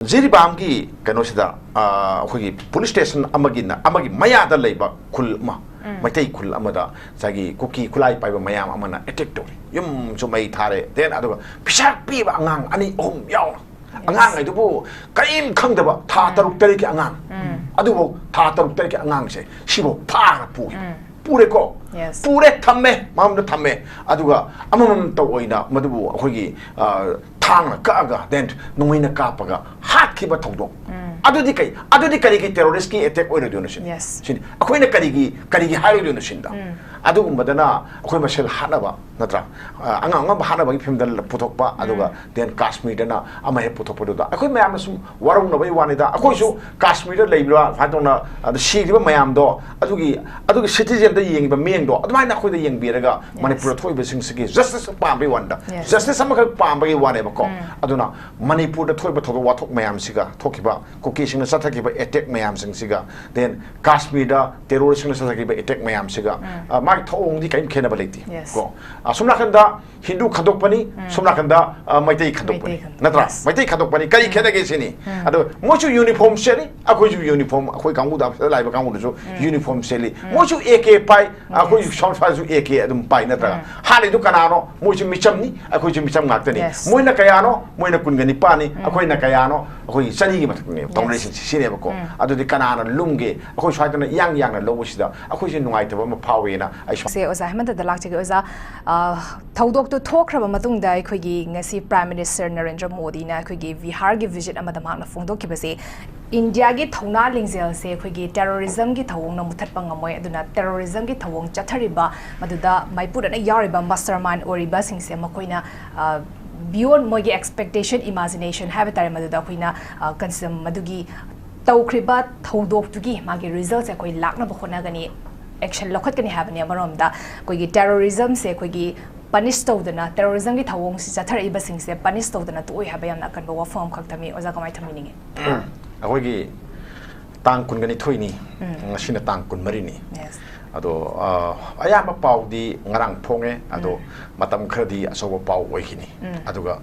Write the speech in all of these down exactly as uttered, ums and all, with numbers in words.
ꯖꯤꯔꯤꯕꯥꯝꯒꯤ ꯀꯩꯅꯣꯁꯤꯗ, ꯑ, ꯑꯩꯈꯣꯏꯒꯤ ꯄꯨꯂꯤꯁ ꯁ꯭ꯇꯦꯁꯟ ꯑꯃꯒꯤꯅ, ꯑꯃꯒꯤ ꯃꯌꯥꯗ ꯂꯩꯕ ꯈꯨꯜ ꯑꯃ, ꯎꯝ꯫ ꯃꯩꯇꯩ ꯈꯨꯜ ꯑꯃꯗ ꯉꯁꯥꯏꯒꯤ ꯀꯨꯀꯤ ꯈꯨꯠꯂꯥꯏ ꯄꯥꯏꯕ ꯃꯌꯥꯝ ꯑꯃꯅ ꯑꯦꯇꯦꯛ ꯇꯧꯔꯦ꯫ ꯌꯨꯝꯁꯨ ꯃꯩ ꯊꯥꯔꯦ꯫ Then ꯑꯗꯨꯒ ꯄꯩꯁꯥ ꯄꯤꯕ ꯑꯉꯥꯡ ꯑꯅꯤ ꯑꯍꯨꯝ ꯌꯥꯎꯅ꯫ Yes. ꯑꯉꯥꯡ ꯍꯥꯏꯗꯨꯕꯨ ꯀꯔꯤꯝ ꯈꯪꯗꯕ ꯊꯥ ꯎꯝ꯫ ꯇꯔꯨꯛ ꯇꯔꯦꯠꯀꯤ ꯑꯉꯥꯡ꯫ ꯎꯝ꯫ ꯑꯗꯨꯕꯨ ꯊꯥ ꯇꯔꯨꯛ ꯇꯔꯦꯠꯀꯤ ꯑꯉꯥꯡꯁꯦ ꯁꯤꯐꯥꯎ ꯐꯥꯔ ꯄꯨꯈꯤꯕ꯫ ꯎꯝ꯫ ꯄꯨꯔꯦꯀꯣ꯫ Yes. ꯄꯨꯔꯦ, ꯊꯝꯃꯦ, ꯃꯐꯝꯗ ꯊꯝꯃꯦ꯫ ꯑꯗꯨꯒ ꯑꯃꯃꯝꯇ ꯑꯣꯏꯅ ꯃꯗꯨꯕꯨ ꯑꯩꯈꯣꯏꯒꯤ, ꯑ, ꯊꯥꯡꯅ ꯀꯛꯑꯒ, then ꯅꯣꯡꯃꯩꯅ ꯀꯥꯞꯄꯒ ꯍꯥꯠꯈꯤꯕ ꯊꯧꯗꯣꯛ꯫ ꯎꯝ꯫ ꯑꯗꯨꯗꯤ ꯀꯩ, ꯑꯗꯨꯗꯤ ꯀꯔꯤꯒꯤ terrorist ꯀꯤ attack ꯑꯣꯏꯔꯣꯏꯗꯣꯏꯅꯣ ꯁꯤꯅꯤ? Yes. ꯁꯤꯅꯤ꯫ ꯑꯩꯈꯣꯏꯅ ꯀꯔꯤꯒꯤ, ꯀꯔꯤꯒꯤ ꯍꯥꯏꯔꯣꯏꯗꯣꯏꯅꯣ ꯁꯤꯅꯤꯗ? ꯎꯝ꯫ ꯑꯗꯨꯒꯨꯝꯕꯗꯅ ꯑꯩꯈꯣꯏ ꯃꯁꯦꯜ ꯍꯥꯠꯅꯕ, ꯅꯠꯇ꯭ꯔꯥ? ꯑ, ꯑꯉꯥꯡ ꯑꯉꯝꯕ ꯍꯥꯠꯅꯕꯒꯤ ꯐꯤꯕꯝꯗ ꯄꯨꯊꯣꯛꯄ, ꯑꯗꯨꯒ ꯎꯝ꯫ Then ꯀꯥꯁꯃꯤꯔꯗꯅ ꯑꯃ ꯍꯦꯛ ꯄꯨꯊꯣꯛꯄꯗꯨꯗ ꯑꯩꯈꯣꯏ ꯃꯌꯥꯝꯅ ꯁꯨꯝ ꯋꯥꯔꯧꯅꯕꯒꯤ ꯋꯥꯅꯤꯗ꯫ ꯑꯩꯈꯣꯏꯁꯨ Yes. ꯀꯥꯁꯃꯤꯔꯗ ꯂꯩꯕ꯭ꯔꯥ, ꯁꯨꯃꯥꯏꯅ ꯇꯧꯅ, ꯑꯗ ꯁꯤꯈ꯭ꯔꯤꯕ ꯃꯌꯥꯝꯗꯣ, ꯑꯗꯨꯒꯤ, ꯑꯗꯨꯒꯤ citizen ꯗ ꯌꯦꯡꯉꯤꯕ ꯃꯤꯠꯌꯦꯡꯗꯣ, ꯑꯗꯨꯃꯥꯏꯅ ꯑꯩꯈꯣꯏꯗ ꯌꯦꯡꯕꯤꯔꯒ Yes. ꯃꯅꯤꯄꯨꯔꯗ ꯊꯣꯛꯏꯕꯁꯤꯡꯁꯤꯒꯤ justice ꯄꯥꯝꯕꯒꯤ ꯋꯥꯅꯤꯗ꯫ Yes. Justice ꯑꯃꯈꯛ ꯄꯥꯝꯕꯒꯤ ꯋꯥꯅꯦꯕꯀꯣ꯫ ꯎꯝ꯫ ꯑꯗꯨꯅ ꯃꯅꯤꯄꯨꯔꯗ ꯊꯣꯛꯏꯕ ꯊꯧꯗꯣꯛ ꯋꯥꯊꯣꯛ ꯃꯌꯥꯝꯁꯤꯒ, ꯊꯣꯛꯈꯤꯕ ꯀꯨꯀꯤꯁꯤꯡꯅ ꯆꯠꯊꯈꯤꯕ attack ꯃꯌꯥꯝꯁꯤꯡꯁꯤꯒ, then ꯀꯥꯁꯃꯤꯔꯗ terrorist ꯁꯤꯡꯅ ꯆꯠꯊꯈꯤꯕ attack ꯃꯌꯥꯝꯁꯤꯒ, ꯎꯝ꯫ ꯑ, ꯃꯥꯒꯤ ꯊꯧꯑꯣꯡꯗꯤ ꯀꯔꯤꯝ ꯈꯦꯠꯅꯕ ꯂꯩꯇꯦ꯫ Yes. ꯀꯣ, ꯑ, ꯁꯣꯝ ꯅꯥꯀꯟꯗ ꯍꯤꯟꯗꯨ ꯈꯟꯗꯣꯛꯄꯅꯤ, ꯎꯝ꯫ ꯁꯣꯝ ꯅꯥꯀꯟꯗ, ꯑ, ꯃꯩꯇꯩ ꯈꯟꯗꯣꯛꯄꯅꯤ꯫ ꯃꯩꯇꯩ ꯈꯟꯗꯣꯛ-, ꯅꯠꯇ꯭ꯔꯥ? Yes. ꯃꯩꯇꯩ ꯈꯟꯗꯣꯛꯄꯅꯤ꯫ ꯀꯔꯤ ꯎꯝ꯫ ꯈꯦꯠꯅꯒꯦ ꯁꯤꯅꯤ꯫ ꯎꯝ꯫ ꯑꯗꯣ ꯃꯣꯏꯁꯨ uniform ꯁꯦꯠꯂꯤ, ꯑꯩꯈꯣꯏꯁꯨ uniform, ꯑꯩꯈꯣꯏ ꯀꯥꯡꯕꯨꯗ ꯑꯐꯤꯁꯇ ꯂꯥꯛꯏꯕ ꯀꯥꯡꯕꯨꯗꯨꯁꯨ ꯎꯝ꯫ Uniform ꯁꯦꯠꯂꯤ꯫ ꯎꯝ꯫ ꯃꯣꯏꯁꯨ A K ꯄꯥꯏ, ꯎꯝ꯫ ꯑꯩꯈꯣꯏꯁꯨ Yes. ꯁꯣꯝ ꯁ꯭ꯋꯥꯏꯁꯨ A K ꯑꯗꯨꯝ ꯄꯥꯏ, ꯅꯠꯇ꯭ꯔꯥ? ꯎꯝ꯫ ꯍꯥꯠꯂꯤꯗꯨ ꯀꯅꯥꯅꯣ? ꯃꯣꯏꯁꯨ ꯃꯤꯆꯝꯅꯤ, ꯑꯩꯈꯣꯏꯁꯨ ꯃꯤꯆꯝ ꯉꯥꯛꯇꯅꯤ꯫ Yes. ꯃꯣꯏꯅ ꯀꯌꯥꯅꯣ? ꯃꯣꯏꯅ ꯀꯨꯟꯒ ꯅꯤꯄꯥꯟꯅꯤ, ꯎꯝ꯫ ꯑꯩꯈꯣꯏꯅ ꯀꯌꯥꯅꯣ? ꯑꯩꯈꯣꯏ ꯆꯅꯤꯒꯤ ꯃꯊꯛꯇꯅꯦꯕ Yes. ꯇꯧꯅꯔꯤꯁꯤꯡꯁꯤ, ꯁꯤꯅꯦꯕꯀꯣ꯫ ꯎꯝ꯫ ꯑꯗꯨꯗꯤ ꯀꯅꯥꯅ ꯂꯨꯝꯒꯦ? ꯑꯩꯈꯣꯏ ꯁ꯭ꯋꯥꯏꯗꯅ ꯏꯌꯥꯡ ꯌꯥꯡꯅ ꯂꯧꯕꯁꯤꯗ ꯑꯩꯈꯣꯏꯁꯦ ꯅꯨꯡꯉꯥꯏꯇꯕ ꯑꯃ ꯐꯥꯎꯋꯦꯅ ꯑꯩ ꯁꯨꯝ ꯁꯦ ꯑꯣꯖꯥ ꯍꯦꯃꯟꯇꯗ ꯂꯥꯛꯆꯒꯦ꯫ ꯑꯣꯖꯥ, ꯑ, ꯊꯧꯗꯣꯛꯇꯨ ꯊꯣꯛꯈ꯭ꯔꯕ ꯃꯇꯨꯡꯗ ꯑꯩꯈꯣꯏꯒꯤ ꯉꯁꯤ Prime Minister ꯅꯔꯦꯟꯗ꯭ꯔ ꯃꯣꯗꯤꯅ ꯑꯩꯈꯣꯏꯒꯤ ꯕꯤꯍꯥꯔꯒꯤ visit ꯑꯃꯗ ꯃꯍꯥꯛꯅ ꯐꯣꯡꯗꯣꯛꯈꯤꯕꯁꯦ, ꯏꯟꯗꯤꯌꯥꯒꯤ ꯊꯧꯅꯥ ꯂꯤꯡꯖꯦꯜꯁꯦ ꯑꯩꯈꯣꯏꯒꯤ terrorism ꯒꯤ ꯊꯧꯑꯣꯡꯅ ꯃꯨꯊꯠꯄ ꯉꯝꯃꯣꯏ, ꯑꯗꯨꯅ terrorism ꯒꯤ ꯊꯧꯑꯣꯡ ꯆꯠꯊꯔꯤꯕ, ꯃꯗꯨꯗ ꯃꯥꯏꯄꯨꯅꯅ ꯌꯥꯎꯔꯤꯕ mastermind ꯑꯣꯏꯔꯤꯕꯁꯤꯡꯁꯦ ꯃꯈꯣꯏꯅ, ꯑ, beyond ꯃꯣꯏꯒꯤ expectation, imagination ꯍꯥꯏꯕ ꯇꯥꯔꯦ, ꯃꯗꯨꯗ ꯑꯩꯈꯣꯏꯅ, ꯑ, ꯀꯟꯁ-, ꯃꯗꯨꯒꯤ ꯇꯧꯈ꯭ꯔꯤꯕ ꯊꯧꯗꯣꯛꯇꯨꯒꯤ ꯃꯥꯒꯤ result ꯁꯦ ꯑꯩꯈꯣꯏ ꯂꯥꯛꯅꯕ ꯍꯣꯠꯅꯒꯅꯤ, action ꯂꯧꯈꯠꯀꯅꯤ ꯍꯥꯏꯕꯅꯤ꯫ ꯑꯃꯔꯣꯝꯗ ꯑꯩꯈꯣꯏꯒꯤ terrorism ꯁꯦ ꯑꯩꯈꯣꯏꯒꯤ punish ꯇꯧꯗꯅ, terrorism ꯒꯤ ꯊꯧꯑꯣꯡꯁꯤ ꯆꯠꯊꯔꯛꯏꯕꯁꯤꯡꯁꯦ punish ꯇꯧꯗꯅ ꯇꯣꯛꯑꯣꯏ ꯍꯥꯏꯕ ꯌꯥꯝꯅ ꯑꯀꯟꯕ ꯋꯥꯐꯝ ꯑꯃꯈꯛ ꯊꯝꯃꯤ꯫ ꯑꯣꯖꯥ, ꯀꯃꯥꯏꯅ ꯊꯝꯕꯤꯅꯤꯡꯉꯤ? ꯑꯩꯈꯣꯏꯒꯤ ꯇꯥꯡ ꯀꯨꯟꯒ ꯅꯤꯊꯣꯏꯅꯤ, ꯎꯝ꯫ ꯉꯁꯤꯅ ꯇꯥꯡ ꯀꯨꯟꯃꯔꯤꯅꯤ꯫ Yes. ꯑꯗꯣ ꯑ, ꯑꯌꯥꯝꯕ ꯄꯥꯎꯗꯤ ꯉꯔꯥꯡ ꯐꯣꯡꯉꯦ꯫ ꯑꯗꯣ ꯃꯇꯝ ꯈꯔꯗꯤ ꯑꯆꯧꯕ ꯄꯥꯎ ꯑꯣꯏꯈꯤꯅꯤ꯫ ꯑꯗꯨꯒ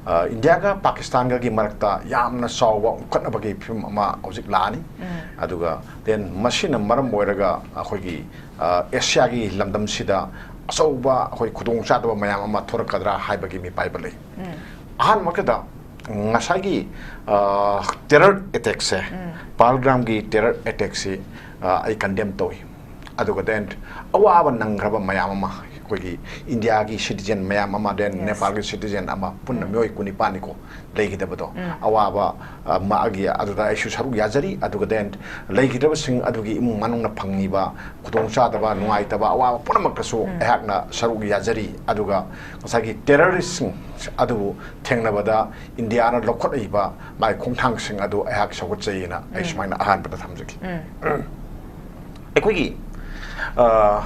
ꯑ, ꯏꯟꯗꯤꯌꯥꯒ ꯄꯥꯀꯤꯁꯇꯥꯟꯒꯒꯤ ꯃꯔꯛꯇ ꯌꯥꯝꯅ ꯆꯥꯎꯕ ꯎꯪꯈꯠꯅꯕꯒꯤ ꯐꯤꯕꯝ ꯑꯃ ꯍꯧꯖꯤꯛ ꯂꯥꯛꯑꯅꯤ꯫ ꯑꯗꯨꯒ then ꯃꯁꯤꯅ ꯃꯔꯝ ꯑꯣꯏꯔꯒ ꯑꯩꯈꯣꯏꯒꯤ ꯑ, ꯑꯦꯁꯤꯌꯥꯒꯤ ꯂꯝꯗꯝꯁꯤꯗ ꯑꯆꯧꯕ ꯑꯩꯈꯣꯏ ꯈꯨꯗꯣꯡꯆꯥꯗꯕ ꯃꯌꯥꯝ ꯑꯃ ꯊꯣꯔꯛꯀꯗ꯭ꯔꯥ ꯍꯥꯏꯕꯒꯤ ꯃꯤꯄꯥꯏꯕ ꯂꯩ꯫ ꯑꯍꯥꯟꯕꯃꯛꯇꯗ ꯉꯁꯥꯏꯒꯤ ꯇꯦꯔꯔ ꯑꯦꯇꯦꯛꯁꯦ, ꯄꯥꯜꯒ꯭ꯔꯥꯝꯒꯤ ꯇꯦꯔꯔ ꯑꯦꯇꯦꯛꯁꯤ ꯑꯩ ꯀꯟꯗꯦꯝ ꯇꯧꯏ꯫ ꯑꯗꯨꯒ then ꯑꯋꯥꯕ ꯅꯪꯈ꯭ꯔꯕ ꯃꯌꯥꯝ ꯑꯃ, ꯑꯩꯈꯣꯏꯒꯤ ꯏꯟꯗꯤꯌꯥꯒꯤ ꯁꯤꯇꯤꯖꯦꯟ ꯃꯌꯥꯝ ꯑꯃ, then ꯅꯦꯄꯥꯜꯒꯤ ꯁꯤꯇꯤꯖꯦꯟ ꯑꯃ, ꯄꯨꯟꯅ ꯃꯤꯑꯣꯏ ꯀꯨꯟꯅꯤꯄꯥꯟꯅꯤꯀꯣ ꯂꯩꯈꯤꯗꯕꯗꯣ꯫ ꯑꯋꯥꯕ ꯑ, ꯃꯥꯒꯤ ꯑꯗꯨꯗ ꯑꯩꯁꯨ ꯁꯔꯨꯛ ꯌꯥꯖꯔꯤ꯫ ꯑꯗꯨꯒ then ꯂꯩꯈꯤꯗ꯭ꯔꯕꯁꯤꯡ ꯑꯗꯨꯒꯤ ꯏꯃꯨꯡ ꯃꯅꯨꯡꯅ ꯐꯪꯉꯤꯕ ꯈꯨꯗꯣꯡꯆꯥꯗꯕ, ꯅꯨꯡꯉꯥꯏꯇꯕ, ꯑꯋꯥꯕ ꯄꯨꯝꯅꯃꯛꯇꯁꯨ ꯑꯩꯍꯥꯛꯅ ꯁꯔꯨꯛ ꯌꯥꯖꯔꯤ꯫ ꯑꯗꯨꯒ ꯉꯁꯥꯏꯒꯤ ꯇꯦꯔꯔꯤꯁꯁꯤꯡ ꯑꯗꯨꯕꯨ ꯊꯦꯡꯅꯕꯗ ꯏꯟꯗꯤꯌꯥꯅ ꯂꯧꯈꯠꯂꯛꯏꯕ ꯃꯥꯒꯤ ꯈꯣꯡꯊꯥꯡꯁꯤꯡ ꯑꯗꯨ ꯑꯩꯍꯥꯛ ꯁꯧꯒꯠꯆꯩꯑꯅ ꯑꯩ ꯁꯨꯃꯥꯏꯅ ꯑꯍꯥꯟꯕꯗ ꯊꯝꯖꯒꯦ꯫ ꯑꯩꯈꯣꯏꯒꯤ ꯑ,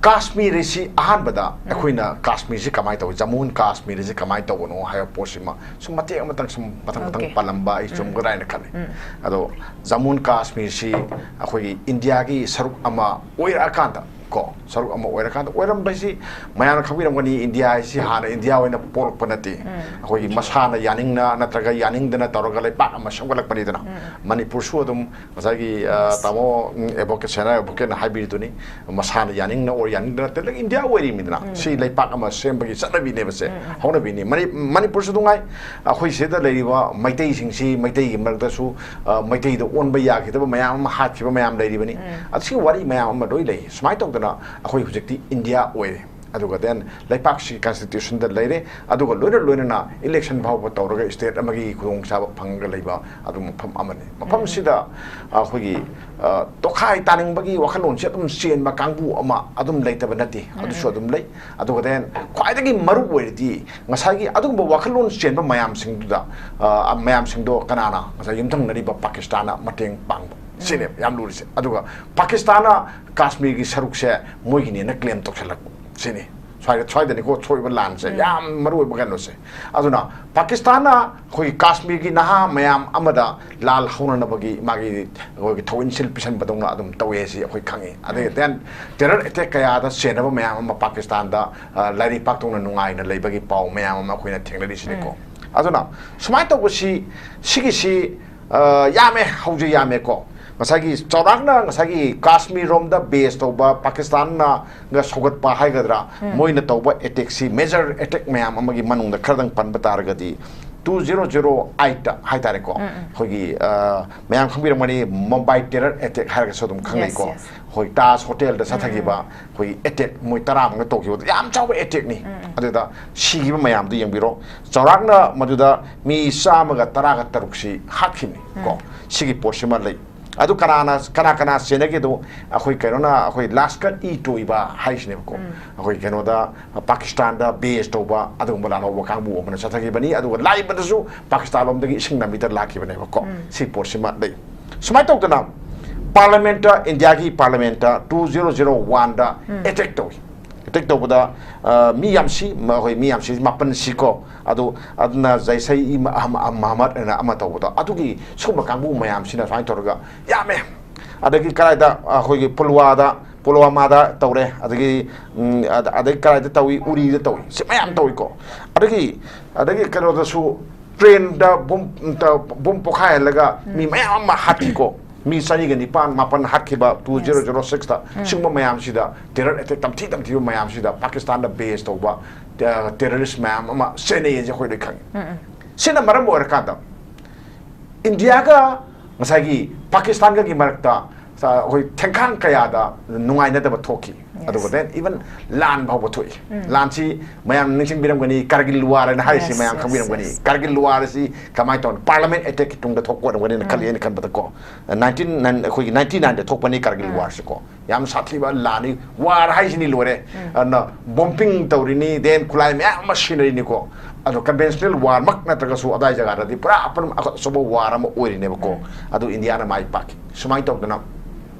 ꯀꯥꯁꯃꯤꯔ ꯑꯁꯤ ꯑꯍꯥꯟꯕꯗ ꯑꯩꯈꯣꯏꯅ ꯀꯥꯁꯃꯤꯔꯁꯤ ꯀꯃꯥꯏꯅ ꯇꯧꯏ, ꯖꯃꯨ ꯑꯦꯟ ꯀꯥꯁꯃꯤꯔ ꯑꯁꯤ ꯀꯃꯥꯏꯅ ꯇꯧꯕꯅꯣ ꯍꯥꯏꯕ ꯄꯣꯠꯁꯤꯃ ꯁꯨꯝ ꯃꯇꯦꯛ ꯑꯃꯇꯪ ꯁꯨꯝ ꯃꯊꯪ ꯃꯊꯪ Okay. ꯄꯜꯂꯝꯕ ꯑꯩ ꯎꯝ. ꯆꯨꯝꯒꯗ꯭ꯔꯥ ꯍꯥꯏꯅ ꯈꯜꯂꯤ꯫ ꯎꯝ. ꯑꯗꯣ ꯖꯃꯨ ꯑꯦꯟ ꯀꯥꯁꯃꯤꯔꯁꯤ ꯑꯩꯈꯣꯏꯒꯤ ꯏꯟꯗꯤꯌꯥꯒꯤ ꯁꯔꯨꯛ ꯑꯃ ꯑꯣꯏꯔꯛꯑꯀꯥꯟꯗ ꯀꯣ, ꯁꯔꯨꯛ ꯑꯃ ꯑꯣꯏꯔꯀꯥꯟꯗ, ꯑꯣꯏꯔꯝꯕ ꯍꯥꯏꯁꯤ ꯃꯌꯥꯝꯅ ꯈꯪꯕꯤꯔꯝꯒꯅꯤ, ꯏꯟꯗꯤꯌꯥ ꯍꯥꯏꯁꯤ ꯍꯥꯟꯅ ꯏꯟꯗꯤꯌꯥ ꯑꯣꯏꯅ ꯄꯣꯛꯂꯛꯄ ꯅꯠꯇꯦ꯫ ꯎꯝ. ꯑꯩꯈꯣꯏꯒꯤ ꯃꯁꯥꯅ ꯌꯥꯅꯤꯡꯅ ꯅꯠꯇ꯭ꯔꯒ ꯌꯥꯅꯤꯡꯗꯅ ꯇꯧꯔꯒ ꯂꯩꯄꯥꯛ ꯑꯃ ꯁꯦꯝꯒꯠꯂꯛꯄꯅꯤꯗꯅ꯫ ꯎꯝ. ꯃꯅꯤꯄꯨꯔꯁꯨ ꯑꯗꯨꯝ ꯉꯁꯥꯏꯒꯤ ꯑ, Yes. ꯇꯥꯃꯣ, ꯎꯝ, ꯑꯦꯗꯚꯣꯀꯦꯠ, ꯁꯦꯅꯤꯌꯔ ꯑꯦꯗꯚꯣꯀꯦꯠꯅ ꯍꯥꯏꯕꯤꯔꯤꯗꯨꯅꯤ, ꯃꯁꯥꯅ ꯌꯥꯅꯤꯡꯅ ꯑꯣꯔ ꯌꯥꯅꯤꯡꯗꯅ ꯅꯠꯇꯦ, ꯏꯟꯗꯤꯌꯥ ꯑꯣꯏꯔꯤꯃꯤꯗꯅ꯫ ꯎꯝ. ꯁꯤ ꯂꯩꯄꯥꯛ ꯑꯃ ꯁꯦꯝꯕꯒꯤ ꯆꯠꯅꯕꯤꯅꯦꯕꯁꯦ, ꯎꯝ, ꯎꯝ. ꯍꯧꯅꯕꯤꯅꯤ꯫ ꯃꯅꯤ-, ꯃꯅꯤꯄꯨꯔꯁꯨ ꯑꯗꯨꯝ ꯉꯥꯏ, ꯑꯩꯈꯣꯏ ꯁꯤꯗ ꯂꯩꯔꯤꯕ ꯃꯩꯇꯩꯁꯤꯡꯁꯤ, ꯃꯩꯇꯩꯒꯤ ꯃꯔꯛꯇꯁꯨ ꯑ, ꯃꯩꯇꯩꯗ ꯑꯣꯟꯕ ꯌꯥꯈꯤꯗꯕ ꯃꯌꯥꯝ ꯑꯃ, ꯍꯥꯠꯈꯤꯕ ꯃꯌꯥꯝ ꯂꯩꯔꯤꯕꯅꯤ꯫ ꯎꯝ. ꯑꯁꯤꯒꯤ ꯋꯥꯔꯤ ꯃꯌꯥꯝ ꯑꯃ ꯂꯣꯏ ꯂꯩ꯫ ꯁꯨꯃꯥꯏꯅ ꯇꯧꯗꯅ ꯑꯩꯈꯣꯏ ꯍꯧꯖꯤꯛꯇꯤ ꯏꯟꯗꯤꯌꯥ ꯑꯣꯏꯔꯦ꯫ ꯑꯗꯨꯒ then ꯂꯩꯄꯥꯛꯁꯤ ꯀꯟꯁꯇꯤꯇ꯭ꯌꯨꯁꯟꯗ ꯂꯩꯔꯦ꯫ ꯑꯗꯨꯒ ꯂꯣꯏꯅ ꯂꯣꯏꯅꯅ ꯏꯂꯦꯛꯁꯟ ꯐꯥꯎꯕ ꯇꯧꯔꯒ ꯁ꯭ꯇꯦꯠ ꯑꯃꯒꯤ ꯈꯨꯗꯣꯡꯆꯥꯕ ꯐꯪꯉꯒ ꯂꯩꯕ ꯑꯗꯨꯝ ꯃꯐꯝ ꯑꯃꯅꯤ꯫ ꯃꯐꯝꯁꯤꯗ ꯑꯩꯈꯣꯏꯒꯤ ꯑ, ꯇꯣꯈꯥꯏ ꯇꯥꯅꯤꯡꯕꯒꯤ ꯋꯥꯈꯜꯂꯣꯟꯁꯤ ꯑꯗꯨꯝ ꯆꯦꯟꯕ ꯀꯥꯡꯕꯨ ꯑꯃ ꯑꯗꯨꯝ ꯂꯩꯇꯕ ꯅꯠꯇꯦ, ꯑꯗꯨꯁꯨ ꯑꯗꯨꯝ ꯂꯩ꯫ ꯑꯗꯨꯒ then ꯈ꯭ꯋꯥꯏꯗꯒꯤ ꯃꯔꯨ ꯑꯣꯏꯔꯤꯗꯤ ꯉꯁꯥꯏꯒꯤ ꯑꯗꯨꯒꯨꯝꯕ ꯋꯥꯈꯜꯂꯣꯟ ꯆꯦꯟꯕ ꯃꯌꯥꯝꯁꯤꯡꯗꯨꯗ, ꯑ, ꯃꯌꯥꯝꯁꯤꯡꯗꯣ ꯀꯅꯥꯅ ꯉꯁꯥꯏ ꯌꯨꯝꯊꯪꯅꯔꯤꯕ ꯄꯥꯀꯤꯁꯇꯥꯟꯅ ꯃꯇꯦꯡ ꯄꯥꯡꯕ? ꯁꯤꯅꯦꯕ ꯌꯥꯝ ꯂꯨꯔꯤꯁꯦ꯫ ꯑꯗꯨꯒ ꯄꯥꯀꯤꯁꯇꯥꯟꯅ ꯀꯥꯁꯃꯤꯔꯒꯤ ꯁꯔꯨꯛꯁꯦ ꯃꯣꯏꯒꯤꯅꯦꯅ ꯀ꯭ꯂꯦꯝ ꯇꯧꯁꯜꯂꯛꯄ ꯁꯤꯅꯤ꯫ ꯁ꯭ꯋꯥꯏꯗ ꯁ꯭ꯋꯥꯏꯗꯅꯤꯀꯣ ꯁꯣꯏꯕ ꯂꯥꯟꯁꯦ, ꯌꯥꯝ ꯃꯔꯨ ꯑꯣꯏꯕ ꯀꯩꯅꯣꯁꯦ꯫ ꯑꯗꯨꯅ ꯄꯥꯀꯤꯁꯇꯥꯟꯅ ꯑꯩꯈꯣꯏꯒꯤ ꯀꯥꯁꯃꯤꯔꯒꯤ ꯅꯍꯥ ꯃꯌꯥꯝ ꯑꯃꯗ ꯂꯥꯜ ꯍꯧꯅꯅꯕꯒꯤ ꯃꯥꯒꯤ ꯑꯩꯈꯣꯏꯒꯤ ꯊꯧ ꯏꯟꯁꯤꯜ ꯄꯤꯁꯟꯕꯗꯧꯅ ꯑꯗꯨꯝ ꯇꯧꯋꯦ ꯁꯤ ꯑꯩꯈꯣꯏ ꯈꯪꯉꯤ꯫ ꯑꯗꯩ ꯎꯝ꯫ Then terror attack ꯀꯌꯥꯗ ꯆꯦꯟꯅꯕ ꯃꯌꯥꯝ ꯑꯃ ꯄꯥꯀꯤꯁꯇꯥꯟꯗ, ꯑ, ꯂꯥꯏꯔꯩ ꯄꯥꯛꯇꯧꯅ ꯅꯨꯡꯉꯥꯏꯅ ꯂꯩꯕꯒꯤ ꯄꯥꯎ ꯃꯌꯥꯝ ꯑꯃ ꯑꯩꯈꯣꯏꯅ ꯊꯦꯡꯅꯔꯤꯁꯤꯅꯤꯀꯣ꯫ ꯎꯝ꯫ ꯑꯗꯨꯅ ꯁꯨꯃꯥꯏꯅ ꯇꯧꯕꯁꯤ, ꯁꯤꯒꯤꯁꯤ, ꯑ, ꯌꯥꯝꯃꯦ, ꯍꯧꯖꯤꯛ ꯌꯥꯝꯃꯦꯀꯣ꯫ ꯉꯁꯥꯏꯒꯤ ꯆꯥꯎꯔꯥꯛꯅ ꯉꯁꯥꯏꯒꯤ ꯀꯥꯁꯃꯤꯔ ꯔꯣꯝꯗ base ꯇꯧꯕ ꯄꯥꯀꯤꯁꯇꯥꯟꯅꯒ ꯁꯧꯒꯠꯄ ꯍꯥꯏꯒꯗ꯭ꯔꯥ, ꯎꯝ꯫ ꯃꯣꯏꯅ ꯇꯧꯕ attack ꯁꯤ, major attack ꯃꯌꯥꯝ ꯑꯃꯒꯤ ꯃꯅꯨꯡꯗ ꯈꯔꯗꯪ ꯄꯟꯕ ꯇꯥꯔꯒꯗꯤ, two zero zero eight ꯍꯥꯏꯇꯥꯔꯦꯀꯣ, ꯎꯝ, ꯎꯝ꯫ ꯑꯩꯈꯣꯏꯒꯤ, ꯑ, ꯃꯌꯥꯝ ꯈꯪꯕꯤꯔꯝꯒꯅꯤ, ꯃꯨꯝꯕꯥꯏ terror attack ꯍꯥꯏꯔꯒꯁꯨ ꯑꯗꯨꯝ ꯈꯪꯅꯩꯀꯣ꯫ Yes, yes꯫ ꯑꯩꯈꯣꯏ ꯇꯥꯖ ꯍꯣꯇꯦꯜꯗ ꯆꯠꯊꯈꯤꯕ, ꯎꯝ꯫ ꯑꯩꯈꯣꯏꯒꯤ attack ꯃꯣꯏ ꯇꯔꯥꯃꯨꯛꯅ ꯇꯧꯈꯤꯕꯗꯣ, ꯌꯥꯝ ꯆꯥꯎꯕ attack ꯅꯤ꯫ ꯎꯝ, ꯎꯝ꯫ ꯑꯗꯨꯗ ꯁꯤꯈꯤꯕ ꯃꯌꯥꯝꯗꯨ ꯌꯦꯡꯕꯤꯔꯣ꯫ ꯆꯥꯎꯔꯥꯛꯅ ꯃꯗꯨꯗ ꯃꯤ ꯆꯥꯝꯃꯒ ꯇꯔꯥꯒ ꯇꯔꯨꯛꯁꯤ ꯍꯥꯠꯈꯤꯕꯅꯤ ꯀꯣ꯫ ꯎꯝ꯫ ꯁꯤꯒꯤ ꯄꯣꯠꯁꯤꯃ ꯂꯩ꯫ ꯑꯗꯨ ꯀꯅꯥꯅ, ꯀꯅꯥ ꯀꯅꯥ ꯆꯦꯟꯅꯒꯦꯗꯣ, ꯑꯩꯈꯣꯏ ꯀꯩꯅꯣꯅ, ꯑꯩꯈꯣꯏ ꯂꯥꯁꯀꯔ ꯏ ꯇꯣꯏꯕ ꯍꯥꯏꯁꯤꯅꯦꯕꯀꯣ꯫ ꯎꯝ꯫ ꯑꯩꯈꯣꯏ ꯀꯩꯅꯣꯗ, ꯄꯥꯀꯤꯁꯇꯥꯟꯗ base ꯇꯧꯕ ꯑꯗꯨꯒꯨꯝꯕ ꯂꯥꯜꯍꯧꯕ ꯀꯥꯡꯕꯨ ꯑꯃꯅ ꯆꯠꯊꯈꯤꯕꯅꯤ꯫ ꯑꯗꯨꯒ ꯂꯥꯛꯏꯕꯗꯁꯨ ꯄꯥꯀꯤꯁꯇꯥꯟ ꯂꯣꯝꯗꯒꯤ ꯏꯁꯤꯡ ꯂꯝꯕꯤꯗ ꯂꯥꯛꯈꯤꯕꯅꯦꯕꯀꯣ꯫ ꯎꯝ꯫ ꯁꯤ ꯄꯣꯠꯁꯤꯃ ꯂꯩ꯫ ꯁꯨꯃꯥꯏꯅ ꯇꯧꯗꯅ ꯄꯥꯔꯂꯤꯌꯥꯃꯦꯟꯠꯇ, ꯏꯟꯗꯤꯌꯥꯒꯤ ꯄꯥꯔꯂꯤꯌꯥꯃꯦꯟꯠꯇ two zero zero one ꯗ ꯎꯝ꯫ Attack ꯇꯧꯏ꯫ Attack ꯇꯧꯕꯗ, ꯑ, ꯃꯤ ꯌꯥꯝ ꯁꯤ, ꯃ-, ꯑꯩꯈꯣꯏ ꯃꯤ ꯌꯥꯝ ꯁꯤ, ꯃꯥꯄꯟ ꯁꯤꯀꯣ꯫ ꯑꯗꯨ, ꯑꯗꯨꯅ ꯖꯩꯁ ꯏ ꯃ-, ꯑꯍ-, ꯑ-, ꯃꯍꯃꯗ ꯑꯅ ꯑꯃ ꯇꯧꯕꯗꯣ, ꯑꯗꯨꯒꯤ ꯁꯨꯝꯕ ꯀꯥꯡꯕꯨ ꯃꯌꯥꯝꯁꯤꯅ ꯁꯨꯃꯥꯏꯅ ꯇꯧꯔꯒ ꯌꯥꯝꯃꯦ꯫ ꯑꯗꯒꯤ ꯀꯗꯥꯏꯗ, ꯑꯩꯈꯣꯏꯒꯤ ꯄꯨꯜꯋꯥꯗ, ꯄꯨꯜꯋꯥꯃꯥꯗ ꯇꯧꯔꯦ, ꯑꯗꯒꯤ, ꯎꯝ, ꯑꯗ-, ꯑꯗꯒꯤ ꯀꯗꯥꯏꯗ ꯇꯧꯏ, ꯎꯔꯤꯗ ꯇꯧꯏ, ꯁꯤ ꯃꯌꯥꯝ ꯇꯧꯏꯀꯣ꯫ ꯑꯗꯒꯤ, ꯑꯗꯒꯤ ꯀꯩꯅꯣꯗꯁꯨ ꯇ꯭ꯔꯦꯟꯗ ꯕꯣꯝ, ꯇ-, ꯕꯣꯝ ꯄꯣꯈꯥꯏꯍꯜꯂꯒ ꯃꯤ ꯎꯝ꯫ ꯃꯌꯥꯝ ꯑꯃ ꯍꯥꯠꯈꯤꯀꯣ꯫ ꯃꯤ ꯆꯅꯤꯒ ꯅꯤꯄꯥꯟ, ꯃꯥꯄꯟ ꯍꯥꯠꯈꯤꯕ, Yes꯫ Two zero zero six ꯇ꯫ ꯎꯝ꯫ ꯁꯤꯒꯨꯝꯕ ꯃꯌꯥꯝꯁꯤꯗ, terror attack ꯇꯝꯊꯤ ꯇꯝꯊꯤꯕ ꯃꯌꯥꯝꯁꯤꯗ ꯄꯥꯀꯤꯁꯇꯥꯟꯗ base ꯇꯧꯕ, ꯑ, terrorist ꯃꯌꯥꯝ ꯑꯃ ꯆꯦꯟꯅꯩ ꯍꯥꯏꯁꯦ ꯑꯩꯈꯣꯏ ꯂꯣꯏ ꯈꯪꯉꯤ꯫ ꯎꯝ, ꯎꯝ꯫ ꯁꯤꯅ ꯃꯔꯝ ꯑꯣꯏꯔꯀꯥꯟꯗ ꯏꯟꯗꯤꯌꯥꯒ ꯉꯁꯥꯏꯒꯤ ꯄꯥꯀꯤꯁꯇꯥꯟꯒꯒꯤ ꯃꯔꯛꯇ, ꯑ, ꯑꯩꯈꯣꯏ ꯊꯦꯡꯈꯥꯡ ꯀꯌꯥꯗ ꯅꯨꯡꯉꯥꯏꯅꯗꯕ ꯊꯣꯛꯈꯤ꯫ Yes꯫ ꯑꯗꯨꯒ then even ꯂꯥꯟ ꯐꯥꯎꯕ ꯊꯣꯛꯏ꯫ ꯎꯝ꯫ ꯂꯥꯟꯁꯤ ꯃꯌꯥꯝ ꯅꯤꯡꯁꯤꯡꯕꯤꯔꯝꯒꯅꯤ, ꯀꯥꯔꯒꯤꯜ ꯋꯥꯔ ꯍꯥꯏꯅ ꯍꯥꯏꯔꯤꯁꯤ Yes, ꯃꯌꯥꯝ yes, ꯈꯪꯕꯤꯔꯝꯒꯅꯤ꯫ Yes꯫ ꯀꯥꯔꯒꯤꯜ ꯋꯥꯔ ꯑꯁꯤ ꯀꯃꯥꯏꯅ ꯇꯧꯅ? Parliament attack ꯀꯤ ꯇꯨꯡꯗ ꯊꯣꯛꯄ ꯑꯣꯏꯔꯝꯒꯅꯤꯅ ꯈꯜꯂꯤ ꯎꯝ꯫ ꯑꯩꯅ ꯈꯟꯕꯗꯀꯣ꯫ Nineteen, ꯑꯩꯈꯣꯏꯒꯤ ninety nine ꯗ ꯊꯣꯛꯄꯅꯤ ꯀꯥꯔꯒꯤꯜ ꯎꯝ꯫ ꯋꯥꯔꯁꯤꯀꯣ꯫ ꯌꯥꯝ ꯁꯥꯊꯤꯕ ꯂꯥꯟꯅꯤ, ꯋꯥꯔ ꯍꯥꯏꯁꯤꯅꯤ ꯂꯣꯏꯔꯦ꯫ ꯎꯝ꯫ ꯑꯗꯨꯅ bombing ꯇꯧꯔꯤꯅꯤ, then ꯈꯨꯠꯂꯥꯏ ꯃꯌꯥꯝ ꯑꯃ ꯁꯤꯖꯤꯟꯅꯔꯤꯅꯤꯀꯣ꯫ ꯑꯗꯣ conventional ꯋꯥꯔꯃꯛ ꯅꯠꯇ꯭ꯔꯒꯁꯨ ꯑꯗꯥꯏ ꯖꯒꯥꯗꯗꯤ ꯄꯨꯔꯥ ꯑꯄꯟ ꯑꯆꯧꯕ ꯋꯥꯔ ꯑꯃ ꯑꯣꯏꯔꯤꯅꯦꯕꯀꯣ꯫ ꯎꯝ꯫ ꯑꯗꯨ ꯏꯟꯗꯤꯌꯥꯅ ꯃꯥꯏ ꯄꯥꯛꯈꯤ꯫ ꯁꯨꯃꯥꯏꯅ ꯇꯧꯗꯅ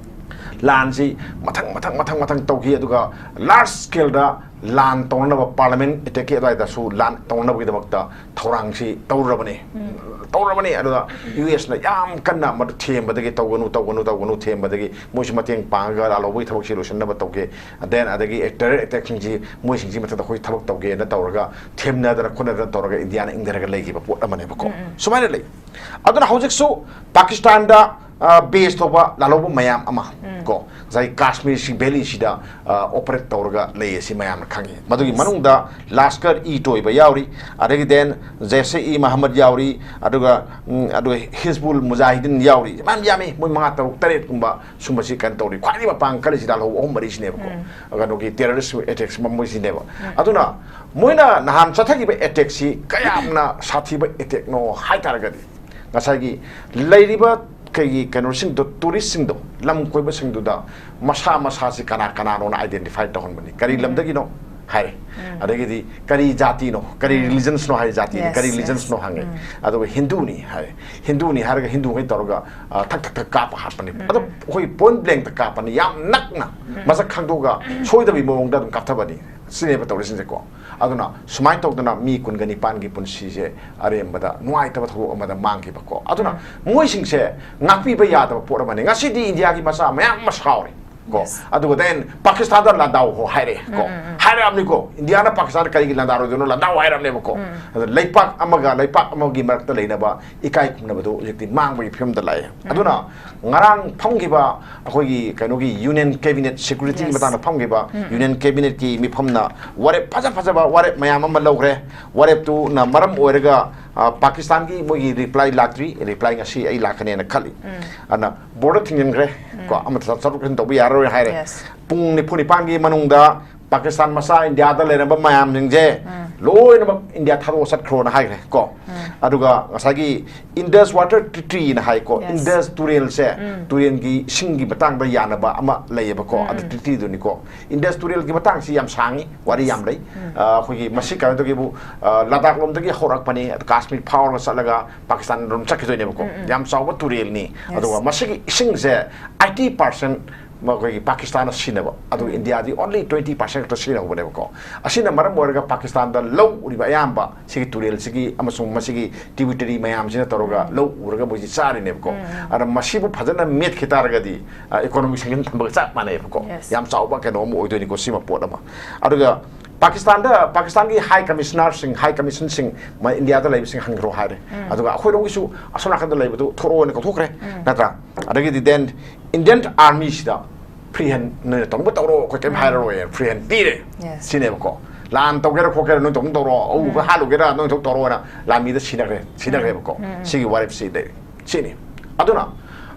ꯂꯥꯟꯁꯤ ꯃꯊꯪ ꯃꯊꯪ ꯃꯊꯪ ꯃꯊꯪ ꯇꯧꯈꯤ꯫ ꯑꯗꯨꯒ large scale ꯗ ꯂꯥꯟ ꯇꯧꯅꯅꯕ, parliament attack ꯀꯤ ꯑꯗꯨꯋꯥꯏꯗꯁꯨ ꯂꯥꯟ ꯇꯧꯅꯅꯕꯒꯤꯗꯃꯛꯇ ꯊꯧꯔꯥꯡꯁꯤ ꯇꯧꯔꯨꯔꯕꯅꯤ꯫ ꯇꯧꯔꯕꯅꯤ꯫ ꯑꯗꯨꯗ ꯌꯨ ꯑꯦꯁꯅ ꯌꯥꯝ ꯀꯟꯅ ꯃꯗꯨ ꯊꯦꯝꯕꯗꯒꯤ, "ꯇꯧꯒꯅꯨ, ꯇꯧꯒꯅꯨ, ꯇꯧꯒꯅꯨ" ꯊꯦꯝꯕꯗꯒꯤ ꯃꯣꯏꯁꯨ ꯃꯇꯦꯡ ꯄꯥꯡꯉꯒ ꯂꯥꯜꯍꯧꯕꯒꯤ ꯊꯕꯛꯁꯤ ꯂꯣꯏꯁꯤꯟꯅꯕ ꯇꯧꯒꯦ꯫ Then ꯑꯗꯒꯤ terror attack ꯁꯤꯡꯁꯤ ꯃꯣꯏꯁꯤꯡꯁꯤ ꯃꯊꯛꯇ ꯑꯩꯈꯣꯏ ꯊꯕꯛ ꯇꯧꯒꯦꯅ ꯇꯧꯔꯒ ꯊꯦꯝꯅꯗꯅ ꯈꯣꯠꯅꯗꯅ ꯇꯧꯔꯒ ꯏꯟꯗꯤꯌꯥꯅ ꯏꯪꯊꯔꯒ ꯂꯩꯈꯤꯕ ꯄꯣꯠ ꯑꯃꯅꯦꯕꯀꯣ꯫ ꯁꯨꯃꯥꯏꯅ ꯂꯩ꯫ ꯑꯗꯨꯅ ꯍꯧꯖꯤꯛꯁꯨ ꯄꯥꯀꯤꯁꯇꯥꯟꯗ, ꯑ, base ꯇꯧꯕ ꯂꯥꯜꯍꯧꯕ ꯃꯌꯥꯝ ꯑꯃ ꯀꯣ, ꯉꯁꯥꯏ ꯀꯥꯁꯃꯤꯔ ꯁꯤ valley ꯁꯤꯗ, ꯑ, operate ꯇꯧꯔꯒ ꯂꯩ ꯑꯁꯤ ꯃꯌꯥꯝꯅ ꯈꯪꯉꯤ꯫ ꯃꯗꯨꯒꯤ ꯃꯅꯨꯡꯗ ꯂꯥꯁꯀꯔ ꯏ ꯇꯣꯏꯕ ꯌꯥꯎꯔꯤ, ꯑꯗꯒꯤ then ꯖꯩꯁꯦ ꯏ ꯃꯍꯝꯃꯗ ꯌꯥꯎꯔꯤ, ꯑꯗꯨꯒ, ꯎꯝ, ꯑꯗꯨꯒ ꯍꯤꯖꯕꯨꯜ ꯃꯨꯖꯥꯍꯤꯗꯤꯟ ꯌꯥꯎꯔꯤ꯫ ꯃꯌꯥꯝ ꯌꯥꯝꯃꯤ, ꯃꯣꯏ ꯃꯉꯥ, ꯇꯔꯨꯛ, ꯇꯔꯦꯠ ꯀꯨꯝꯕ ꯁꯨꯝꯕꯁꯤ ꯀꯩꯅꯣ ꯇꯧꯔꯤ꯫ ꯈ꯭ꯋꯥꯏꯗꯒꯤ ꯃꯄꯥꯡ ꯀꯜꯂꯤꯁꯤ ꯂꯥꯜꯍꯧꯕ ꯑꯍꯨꯝ ꯃꯔꯤꯁꯤꯅꯦꯕꯀꯣ꯫ ꯀꯩꯅꯣꯒꯤ terrorist attacks ꯃꯣꯏꯁꯤꯅꯦꯕ꯫ ꯑꯗꯨꯅ ꯃꯣꯏꯅ ꯅꯍꯥꯟ ꯆꯠꯊꯈꯤꯕ attack ꯁꯤ ꯀꯌꯥꯝꯅ ꯁꯥꯊꯤꯕ attack ꯅꯣ ꯍꯥꯏ ꯇꯥꯔꯒꯗꯤ, ꯉꯁꯥꯏꯒꯤ ꯂꯩꯔꯤꯕ ꯀꯩꯒꯤ ꯀꯩꯅꯣꯁꯤꯡꯗꯣ, tourist ꯁꯤꯡꯗꯣ, ꯂꯝ ꯀꯣꯏꯕꯁꯤꯡꯗꯨꯗ ꯃꯁꯥ ꯃꯁꯥꯁꯤ ꯀꯅꯥ ꯀꯅꯥꯅꯣꯅ identify ꯇꯧꯍꯟꯕꯅꯤ꯫ ꯀꯔꯤ ꯂꯝꯗꯒꯤꯅꯣ ꯍꯥꯏꯔꯦ꯫ ꯑꯗꯒꯤꯗꯤ ꯀꯔꯤ ꯖꯥꯇꯤꯅꯣ, ꯀꯔꯤ religions ꯅꯣ ꯍꯥꯏ, ꯖꯥꯇꯤꯅꯤ, Yes, ꯀꯔꯤ yes. religions ꯅꯣ ꯍꯪꯉꯦ꯫ ꯑꯗꯨꯒ ꯍꯤꯟꯗꯨꯅꯤ ꯍꯥꯏꯔꯦ꯫ ꯍꯤꯟꯗꯨꯅꯤ ꯍꯥꯏꯔꯒ ꯍꯤꯟꯗꯨꯉꯩ ꯇꯧꯔꯒ, ꯑ, ꯊꯛ ꯊꯛ ꯊꯛ ꯀꯥꯞꯄ ꯍꯥꯠꯄꯅꯤ꯫ ꯑꯗꯣ ꯑꯩꯈꯣꯏ point blank ꯇ ꯀꯥꯞꯄꯅꯤ, ꯌꯥꯝ ꯅꯛꯅ, ꯃꯁꯛ ꯈꯪꯗꯣꯛꯑꯒ ꯁꯣꯏꯗꯕꯤ ꯃꯑꯣꯡꯗ ꯑꯗꯨꯝ ꯀꯥꯞꯊꯕꯅꯤ꯫ ꯁꯤꯅꯦꯕ ꯇꯧꯔꯤꯁꯤꯡꯁꯦꯀꯣ꯫ ꯑꯗꯨꯅ ꯁꯨꯃꯥꯏꯅ ꯇꯧꯗꯅ ꯃꯤ ꯀꯨꯟꯒ ꯅꯤꯄꯥꯟꯒꯤ ꯄꯨꯟꯁꯤꯁꯦ ꯑꯔꯦꯝꯕꯗ ꯅꯨꯡꯉꯥꯏꯇꯕ ꯊꯧꯗꯣꯛ ꯑꯃꯗ ꯃꯥꯡꯈꯤꯕꯀꯣ꯫ ꯑꯗꯨꯅ ꯃꯣꯏꯁꯤꯡꯁꯦ ꯉꯥꯛꯄꯤꯕ ꯌꯥꯗꯕ ꯄꯣꯠ ꯑꯃꯅꯤ꯫ ꯉꯁꯤꯗꯤ ꯏꯟꯗꯤꯌꯥꯒꯤ ꯃꯆꯥ ꯃꯌꯥꯝ ꯑꯃ ꯁꯥꯎꯔꯦ ꯀꯣ꯫ Yes. ꯑꯗꯨꯒ then ꯄꯥꯀꯤꯁꯇꯥꯟꯗ ꯂꯥꯟꯗꯥꯎ ꯍꯣ ꯍꯥꯏꯔꯛꯑꯦ ꯀꯣ꯫ ꯍꯥꯏꯔꯛꯑꯕꯅꯤꯀꯣ꯫ ꯏꯟꯗꯤꯌꯥꯅ ꯄꯥꯀꯤꯁꯇꯥꯟꯗ ꯀꯔꯤꯒꯤ ꯂꯥꯟꯗꯥꯎꯔꯣꯏꯗꯣꯏꯅꯣ? ꯂꯥꯟꯗꯥꯎ ꯍꯥꯏꯔꯛꯑꯕꯅꯦꯕꯀꯣ꯫ ꯑꯗ ꯂꯩꯄꯥꯛ ꯑꯃꯒ ꯂꯩꯄꯥꯛ ꯑꯃꯒꯤ ꯃꯔꯛꯇ ꯂꯩꯅꯕ ꯏꯀꯥꯏ ꯈꯨꯝꯅꯕꯗꯨ ꯍꯧꯖꯤꯛꯇꯤ ꯃꯥꯡꯕꯒꯤ ꯐꯤꯕꯝꯗ ꯂꯥꯛꯑꯦ꯫ ꯑꯗꯨꯅ ꯉꯔꯥꯡ ꯐꯝꯈꯤꯕ ꯑꯩꯈꯣꯏꯒꯤ ꯀꯩꯅꯣꯒꯤ Union Cabinet, security ꯒꯤ Yes. ꯃꯇꯥꯡꯗ ꯐꯝꯈꯤꯕ Union Cabinet ꯀꯤ ꯃꯤꯐꯝꯅ ꯋꯥꯔꯦꯞ ꯐꯖ ꯐꯖꯕ ꯋꯥꯔꯦꯞ ꯃꯌꯥꯝ ꯑꯃ ꯂꯧꯈ꯭ꯔꯦ꯫ ꯋꯥꯔꯦꯞꯇꯨꯅ ꯃꯔꯝ ꯑꯣꯏꯔꯒ, ꯑ, ꯄꯥꯀꯤꯁꯇꯥꯟꯒꯤ ꯃꯣꯏꯒꯤ reply ꯂꯥꯛꯇ꯭ꯔꯤ꯫ Reply ꯉꯁꯤ ꯑꯩ ꯂꯥꯛꯀꯅꯦꯅ ꯈꯜꯂꯤ꯫ ꯑꯗꯨꯅ border ꯊꯤꯡꯖꯤꯟꯈ꯭ꯔꯦ ꯀꯣ꯫ ꯑꯃ ꯆꯠꯊꯣꯛ ꯆꯠꯁꯤꯟ ꯇꯧꯕ ꯌꯥꯔꯔꯣꯏ ꯍꯥꯏꯔꯦ꯫ Yes. ꯄꯨꯡ ꯅꯤꯐꯨ ꯅꯤꯄꯥꯟꯒꯤ ꯃꯅꯨꯡꯗ ꯄꯥꯀꯤꯁꯇꯥꯟ ꯃꯆꯥ ꯏꯟꯗꯤꯌꯥꯗ ꯂꯩꯔꯝꯕ ꯃꯌꯥꯝꯁꯤꯡꯁꯦ ꯂꯣꯏꯅꯃꯛ ꯏꯟꯗꯤꯌꯥ ꯊꯥꯗꯣꯛꯑ ꯆꯠꯈ꯭ꯔꯣꯅ ꯍꯥꯏꯈ꯭ꯔꯦ ꯀꯣ꯫ ꯑꯗꯨꯒ ꯉꯁꯥꯏꯒꯤ Indus Water Treaty ꯅ ꯍꯥꯏꯀꯣ꯫ Yes. Indus ꯇꯨꯔꯦꯜꯁꯦ, ꯇꯨꯔꯦꯜꯒꯤ ꯏꯁꯤꯡꯒꯤ ꯃꯇꯥꯡꯗ ꯌꯥꯅꯕ ꯑꯃ ꯂꯩꯌꯦꯕꯀꯣ꯫ ꯑꯗꯨ treaty ꯗꯨꯅꯤꯀꯣ꯫ Indus ꯇꯨꯔꯦꯜꯒꯤ ꯃꯇꯥꯡꯁꯤ ꯌꯥꯝ ꯁꯥꯡꯉꯤ, ꯋꯥꯔꯤ ꯌꯥꯝ ꯂꯩ꯫ ꯑ, ꯑꯩꯈꯣꯏꯒꯤ ꯃꯁꯤ ꯀꯩꯅꯣꯗꯒꯤꯕꯨ, ꯑ, ꯂꯗꯥꯈ ꯂꯣꯝꯗꯒꯤ ꯍꯧꯔꯛꯄꯅꯤ, ꯑꯗꯨ ꯀꯥꯁꯃꯤꯔ ꯐꯥꯎꯔꯒ ꯆꯠꯂꯒ ꯄꯥꯀꯤꯁꯇꯥꯟ ꯔꯣꯝ ꯆꯠꯈꯤꯗꯣꯏꯅꯦꯕꯀꯣ꯫ ꯌꯥꯝ ꯆꯥꯎꯕ ꯇꯨꯔꯦꯜꯅꯤ꯫ Yes. ꯑꯗꯨꯒ ꯃꯁꯤꯒꯤ ꯏꯁꯤꯡꯁꯦ eighty percent ꯃꯈꯣꯏꯒꯤ ꯄꯥꯀꯤꯁꯇꯥꯟꯅ ꯁꯤꯖꯤꯟꯅꯕ, ꯑꯗꯨꯒ ꯏꯟꯗꯤꯌꯥꯗꯤ only twenty percent ꯈꯛꯇ ꯁꯤꯖꯤꯟꯅꯍꯧꯕꯅꯦꯕꯀꯣ꯫ ꯑꯁꯤꯅ ꯃꯔꯝ ꯑꯣꯏꯔꯒ ꯄꯥꯀꯤꯁꯇꯥꯟꯗ ꯂꯧ ꯎꯔꯤꯕ ꯑꯌꯥꯝꯕ ꯁꯤꯒꯤ ꯇꯨꯔꯦꯜꯁꯤꯒꯤ ꯑꯃꯁꯨꯡ ꯃꯁꯤꯒꯤ tributary ꯃꯌꯥꯝꯁꯤꯅ ꯇꯧꯔꯒ ꯂꯧ ꯎꯔꯒ ꯃꯣꯏꯁꯤ ꯆꯥꯔꯤꯅꯦꯕꯀꯣ꯫ ꯑꯗ ꯃꯁꯤꯕꯨ ꯐꯖꯅ ꯃꯦꯠꯈꯤ ꯇꯥꯔꯒꯗꯤ, ꯑ, economic sanction ꯊꯝꯕꯒ ꯆꯞ ꯃꯥꯟꯅꯩꯕꯀꯣ꯫ Yes. ꯌꯥꯝ ꯆꯥꯎꯕ ꯀꯩꯅꯣ ꯑꯃ ꯑꯣꯏꯗꯣꯏꯅꯤꯀꯣ, ꯁꯤꯃ ꯄꯣꯠ ꯑꯃ꯫ ꯑꯗꯨꯒ ꯄꯥꯀꯤꯁꯇꯥꯟꯗ, ꯄꯥꯀꯤꯁꯇꯥꯟꯒꯤ high commissionerꯁꯤꯡ, high commissionꯁꯤꯡ ꯃ-, ꯏꯟꯗꯤꯌꯥꯗ ꯂꯩꯕꯁꯤꯡ ꯍꯟꯈ꯭ꯔꯣ ꯍꯥꯏꯔꯦ꯫ ꯑꯗꯨꯒ ꯑꯩꯈꯣꯏꯔꯣꯝꯒꯤꯁꯨ ꯑꯁꯣꯝ ꯅꯥꯀꯟꯗ ꯂꯩꯕꯗꯨ ꯊꯣꯛꯂꯛꯑꯣꯅ ꯀꯧꯊꯣꯛꯈ꯭ꯔꯦ, ꯅꯠꯇ꯭ꯔꯥ? ꯑꯗꯒꯤꯗꯤ then Indian Armyꯁꯤꯗ free hand ꯅꯣꯏꯅ ꯇꯧꯅꯤꯡꯕ ꯇꯧꯔꯣ, ꯑꯩꯈꯣꯏ ꯀꯩꯝ ꯍꯥꯏꯔꯔꯣꯏ, free hand ꯄꯤꯔꯦ꯫ Yes. ꯁꯤꯅꯦꯕꯀꯣ꯫ ꯂꯥꯟ ꯇꯧꯒꯦꯔꯥ ꯈꯣꯠꯀꯦꯔꯥ ꯅꯣꯏ ꯇꯧꯅꯤꯡ ꯇꯧꯔꯣ, ꯑꯎꯕ ꯍꯥꯠꯂꯨꯒꯦꯔꯥ ꯅꯣꯏ ꯊꯣꯛ ꯇꯧꯔꯣꯅ ꯂꯥꯟꯃꯤꯗ ꯁꯤꯟꯅꯈ꯭ꯔꯦ, ꯁꯤꯟꯅꯈ꯭ꯔꯦꯕꯀꯣ꯫ ꯁꯤꯒꯤ ꯋꯥꯔꯦꯞꯁꯤ ꯂꯩꯔꯦ꯫ ꯁꯤꯅꯤ꯫ ꯑꯗꯨꯅ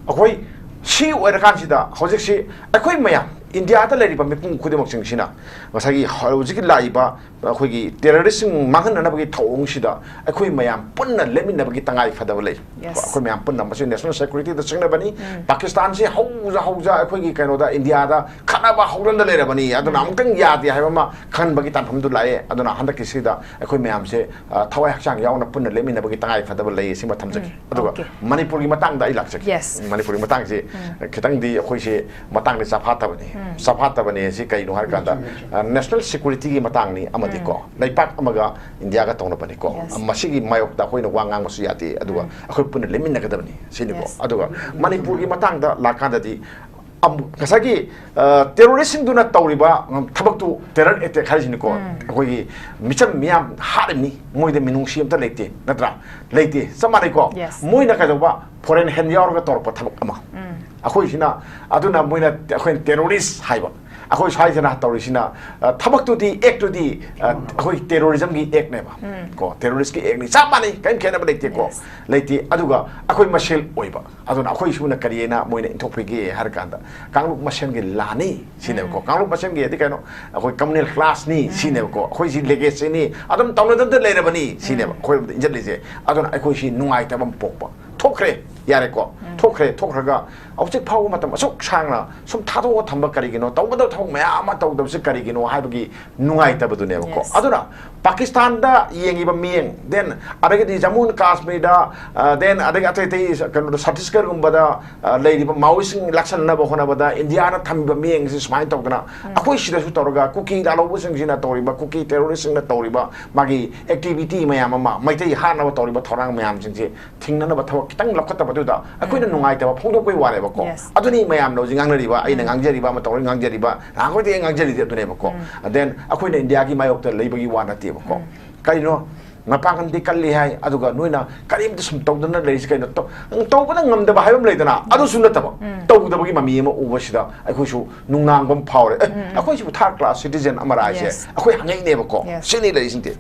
ꯑꯩꯈꯣꯏ ꯁꯤ ꯑꯣꯏꯔꯀꯥꯟꯁꯤꯗ ꯍꯧꯖꯤꯛꯁꯤ ꯑꯩꯈꯣꯏ ꯃꯌꯥꯝ ꯏꯟꯗꯤꯌꯥꯗ ꯂꯩꯔꯤꯕ ꯃꯤꯄꯨꯝ ꯈꯨꯗꯤꯡꯃꯛꯁꯤꯡꯁꯤꯅ ꯉꯁꯥꯏꯒꯤ ꯍꯧꯖꯤꯛꯀꯤ ꯂꯥꯛꯏꯕ ꯑꯩꯈꯣꯏꯒꯤ terroristꯁꯤꯡ ꯃꯥꯡꯍꯟꯅꯅꯕꯒꯤ ꯊꯧꯑꯣꯡꯁꯤꯗ ꯑꯩꯈꯣꯏ ꯃꯌꯥꯝ ꯄꯨꯟꯅ ꯂꯦꯞꯃꯤꯟꯅꯕꯒꯤ ꯇꯉꯥꯏ ꯐꯗꯕ ꯂꯩ꯫ Yes. ꯑꯩꯈꯣꯏ ꯃꯌꯥꯝ ꯄꯨꯟꯅ ꯃꯁꯤ national securityꯗ ꯆꯤꯡꯅꯕꯅꯤ꯫ ꯄꯥꯀꯤꯁꯇꯥꯟꯁꯤ ꯍꯧꯖ ꯍꯧꯖ ꯑꯩꯈꯣꯏꯒꯤ ꯀꯩꯅꯣꯗ ꯏꯟꯗꯤꯌꯥꯗ ꯈꯠꯅꯕ ꯍꯧꯔꯝꯗ ꯂꯩꯔꯕꯅꯤ꯫ ꯑꯗꯨꯅ ꯑꯃꯨꯛꯇꯪ ꯌꯥꯗꯦ ꯍꯥꯏꯕ ꯑꯃ ꯈꯟꯕꯒꯤ ꯇꯥꯟꯐꯝꯗꯨ ꯂꯥꯛꯑꯦ꯫ ꯑꯗꯨꯅ ꯍꯟꯗꯛꯀꯤꯁꯤꯗ ꯑꯩꯈꯣꯏ ꯃꯌꯥꯝꯁꯦ, ꯑ, ꯊꯋꯥꯏ ꯍꯛꯆꯥꯡ ꯌꯥꯎꯅ ꯄꯨꯟꯅ ꯂꯦꯞꯃꯤꯟꯅꯕꯒꯤ ꯇꯉꯥꯏ ꯐꯗꯕ ꯂꯩ꯫ ꯁꯤꯃ ꯊꯝꯖꯒꯦ꯫ ꯑꯗꯨꯒ Okay. ꯃꯅꯤꯄꯨꯔꯒꯤ ꯃꯇꯥꯡꯗ ꯑꯩ ꯂꯥꯛꯆꯒꯦ꯫ Yes. ꯃꯅꯤꯄꯨꯔꯒꯤ ꯃꯇꯥꯡꯁꯤ ꯈꯤꯇꯪꯗꯤ ꯑꯩꯈꯣꯏꯁꯦ ꯃꯇꯥꯡꯗꯤ ꯆꯥꯐꯥꯠꯇꯕꯅꯤ꯫ ꯆꯥꯐꯥꯠꯇꯕꯅꯤ꯫ ꯁꯤ ꯀꯩꯅꯣ ꯍꯥꯏꯔꯀꯥꯟꯗ, ꯑ, national securityꯒꯤ ꯃꯇꯥꯡꯅꯤ ꯑꯃꯗꯤꯀꯣ, ꯂꯩꯄꯥꯛ ꯑꯃꯒ ꯏꯟꯗꯤꯌꯥꯒ ꯇꯧꯅꯕꯅꯤꯀꯣ꯫ Yes. ꯃꯁꯤꯒꯤ ꯃꯥꯌꯣꯛꯇ ꯑꯩꯈꯣꯏꯅ ꯋꯥ ꯉꯥꯡꯕꯁꯨ ꯌꯥꯗꯦ꯫ ꯑꯗꯨꯒ ꯑꯩꯈꯣꯏ ꯄꯨꯟꯅ ꯂꯦꯞꯃꯤꯟꯅꯒꯗꯕꯅꯤ ꯁꯤꯅꯤꯀꯣ꯫ Yes. ꯑꯗꯨꯒ ꯃꯅꯤꯄꯨꯔꯒꯤ ꯃꯇꯥꯡꯗ ꯂꯥꯛꯀꯥꯟꯗꯗꯤ ꯑꯃꯨꯛ ꯉꯁꯥꯏꯒꯤ, ꯑ, terroristꯁꯤꯡꯗꯨꯅ ꯇꯧꯔꯤꯕ, ꯎꯝ, ꯊꯕꯛꯇꯨ terror attack ꯍꯥꯏꯔꯤꯁꯤꯅꯤꯀꯣ꯫ ꯑꯩꯈꯣꯏꯒꯤ ꯃꯤꯆꯝ ꯃꯤꯌꯥꯝ ꯍꯥꯠꯂꯤꯕꯅꯤ, ꯃꯣꯏꯗ ꯃꯤꯅꯨꯡꯁꯤ ꯑꯝꯇ ꯂꯩꯇꯦ, ꯅꯠꯇ꯭ꯔꯥ? ꯂꯩꯇꯦ, ꯆꯞ ꯃꯥꯟꯅꯩꯀꯣ꯫ Yes. ꯃꯣꯏꯅ ꯀꯩꯗꯧꯕ, foreign hand ꯌꯥꯎꯔꯒ ꯇꯧꯔꯛꯄ ꯊꯕꯛ ꯑꯃ꯫ ꯑꯩꯈꯣꯏꯁꯤꯅ, ꯑꯗꯨꯅ ꯃꯣꯏꯅ, ꯑꯩꯈꯣꯏꯅ terrorist ꯍꯥꯏꯕ꯫ ꯑꯩꯈꯣꯏ ꯁ꯭ꯋꯥꯏꯗꯅ ꯇꯧꯔꯤꯁꯤꯅ, ꯑ, ꯊꯕꯛꯇꯨꯗꯤ, actꯇꯨꯗꯤ, ꯑ, ꯑꯩꯈꯣꯏ terrorismꯒꯤ actꯅꯦꯕ꯫ ꯀꯣ, terroristꯀꯤ actꯅꯤ꯫ ꯆꯞ ꯃꯥꯟꯅꯩ, ꯀꯔꯤꯝ ꯈꯦꯠꯅꯕ ꯂꯩꯇꯦꯀꯣ꯫ Yes. ꯂꯩꯇꯦ꯫ ꯑꯗꯨꯒ ꯑꯩꯈꯣꯏ ꯃꯁꯦꯜ ꯑꯣꯏꯕ꯫ ꯑꯗꯨꯅ ꯑꯩꯈꯣꯏꯁꯤꯕꯨꯅ ꯀꯔꯤ ꯍꯥꯏꯅ ꯃꯣꯏꯅ ꯏꯟꯊꯣꯛꯄꯤꯒꯦ ꯍꯥꯏꯔ ꯀꯥꯟꯗ, ꯀꯥꯡꯂꯨꯞ ꯃꯁꯦꯜꯒꯤ ꯂꯥꯟꯅꯤ ꯁꯤꯅꯦꯕꯀꯣ꯫ ꯀꯥꯡꯂꯨꯞ ꯃꯁꯦꯜꯒꯤ ꯍꯥꯏꯗꯤ ꯀꯩꯅꯣ, ꯑꯩꯈꯣꯏ communal classꯅꯤ ꯁꯤꯅꯦꯕꯀꯣ꯫ ꯑꯩꯈꯣꯏꯁꯤ legacyꯅꯤ, ꯑꯗꯨꯝ ꯇꯧꯅꯗꯕꯗ ꯂꯩꯔꯕꯅꯤ ꯁꯤꯅꯦꯕ ꯑꯩꯈꯣꯏꯔꯣꯝꯗ ꯏꯟꯖꯜꯂꯤꯁꯦ꯫ ꯑꯗꯨꯅ ꯑꯩꯈꯣꯏꯁꯤ ꯅꯨꯡꯉꯥꯏꯇꯕ ꯑꯃ ꯄꯣꯛꯄ ꯊꯣꯛꯈ꯭ꯔꯦ꯫ ꯌꯥꯔꯦꯀꯣ꯫ ꯊꯣꯛꯈ꯭ꯔꯦ꯫ ꯊꯣꯛꯈ꯭ꯔꯒ ꯍꯧꯖꯤꯛ ꯐꯥꯎꯕ ꯃꯇꯝ ꯑꯁꯨꯛ ꯁꯥꯡꯅ ꯁꯨꯝ ꯊꯥꯗꯣꯛꯑ ꯊꯝꯕ ꯀꯔꯤꯒꯤꯅꯣ? ꯇꯧꯒꯗꯕ ꯊꯕꯛ ꯃꯌꯥꯝ ꯑꯃ ꯇꯧꯗꯕꯁꯤ ꯀꯔꯤꯒꯤꯅꯣ ꯍꯥꯏꯕꯒꯤ ꯅꯨꯡꯉꯥꯏꯇꯕꯗꯨꯅꯦꯕꯀꯣ꯫ Yes. ꯑꯗꯨꯅ ꯄꯥꯀꯤꯁꯇꯥꯟꯗ ꯌꯦꯡꯉꯤꯕ ꯃꯤꯠꯌꯦꯡ, then ꯑꯗꯒꯤꯗꯤ ꯖꯃꯨ ꯑꯦꯟ ꯀꯥꯁꯃꯤꯔꯗ, ꯑ, then ꯑꯗꯒꯤ ꯑꯇꯩ ꯑꯇꯩ ꯀꯩꯅꯣꯗ ꯁꯠꯇꯤꯁꯒꯔꯒꯨꯝꯕꯗ, ꯑ, ꯂꯩꯔꯤꯕ ꯃꯥꯑꯣꯏꯁꯤꯡ ꯂꯥꯛꯁꯟꯅꯕ ꯍꯣꯠꯅꯕꯗ ꯏꯟꯗꯤꯌꯥꯅ ꯊꯝꯃꯤꯕ ꯃꯤꯠꯌꯦꯡꯁꯤ ꯁꯨꯃꯥꯏꯅ ꯇꯧꯗꯅ ꯑꯩꯈꯣꯏ ꯁꯤꯗꯁꯨ ꯇꯧꯔꯒ ꯀꯨꯀꯤ ꯂꯥꯜꯍꯧꯕꯁꯤꯡꯁꯤꯅ ꯇꯧꯔꯤꯕ, ꯀꯨꯀꯤ ꯇꯦꯔꯣꯔꯤꯁꯁꯤꯡꯅ ꯇꯧꯔꯤꯕ ꯃꯥꯒꯤ ꯑꯦꯛꯇꯤꯚꯤꯇꯤ ꯃꯌꯥꯝ ꯑꯃ, ꯃꯩꯇꯩ ꯍꯥꯠꯅꯕ ꯇꯧꯔꯤꯕ ꯊꯧꯔꯥꯡ ꯃꯌꯥꯝꯁꯤꯡꯁꯦ ꯊꯤꯡꯅꯅꯕ ꯊꯕꯛ ꯈꯤꯇꯪ ꯂꯧꯈꯠꯇꯕꯗꯨꯗ ꯑꯩꯈꯣꯏꯅ ꯅꯨꯡꯉꯥꯏꯇꯕ ꯐꯣꯡꯗꯣꯛꯄꯩ ꯋꯥꯅꯦꯕꯀꯣ꯫ Yes. ꯑꯗꯨꯅꯤ ꯃꯌꯥꯝꯅ ꯍꯧꯖꯤꯛ ꯉꯥꯡꯅꯔꯤꯕ, ꯑꯩꯅ ꯉꯥꯡꯖꯔꯤꯕ, ꯑꯃ ꯇꯧꯔꯒ ꯉꯥꯡꯖꯔꯤꯕ, ꯅꯍꯥꯟꯈꯣꯏꯗꯒꯤ ꯉꯥꯡꯖꯔꯤꯗꯤ ꯑꯗꯨꯅꯦꯕꯀꯣ꯫ Then ꯑꯩꯈꯣꯏꯅ ꯏꯟꯗꯤꯌꯥꯒꯤ ꯃꯥꯌꯣꯛꯇ ꯂꯩꯕꯒꯤ ꯋꯥ ꯅꯠꯇꯦꯕꯀꯣ꯫ ꯀꯔꯤꯅꯣ? ꯃꯄꯥꯡꯒꯜꯗꯤ ꯀꯜꯂꯤ ꯍꯥꯏ, ꯑꯗꯨꯒ ꯅꯣꯏꯅ ꯀꯔꯤꯝꯇ ꯁꯨꯝ ꯇꯧꯗꯅ ꯂꯩꯔꯤꯁꯤ ꯀꯩꯅꯣ? ꯇꯧ-, ꯇꯧꯕꯗ ꯉꯝꯗꯕ ꯍꯥꯏꯕ ꯑꯃ ꯂꯩꯗꯅ, ꯑꯗꯨꯁꯨ ꯅꯠꯇꯕ, ꯇꯧꯗꯕꯒꯤ ꯃꯃꯤ ꯑꯃ ꯎꯕꯁꯤꯗ ꯑꯩꯈꯣꯏꯁꯨ ꯅꯨꯡꯅꯥꯡꯕ ꯑꯃ ꯐꯥꯎꯔꯦ꯫ ꯑꯦ, ꯑꯩꯈꯣꯏꯁꯤꯕꯨ third class citizen ꯑꯃꯔꯥ ꯍꯥꯏꯁꯦ Yes. ꯑꯩꯈꯣꯏ ꯍꯪꯉꯛꯏꯅꯦꯕꯀꯣ꯫ Yes. ꯁꯤꯅꯤ ꯂꯩꯔꯤꯁꯤꯡꯁꯦ꯫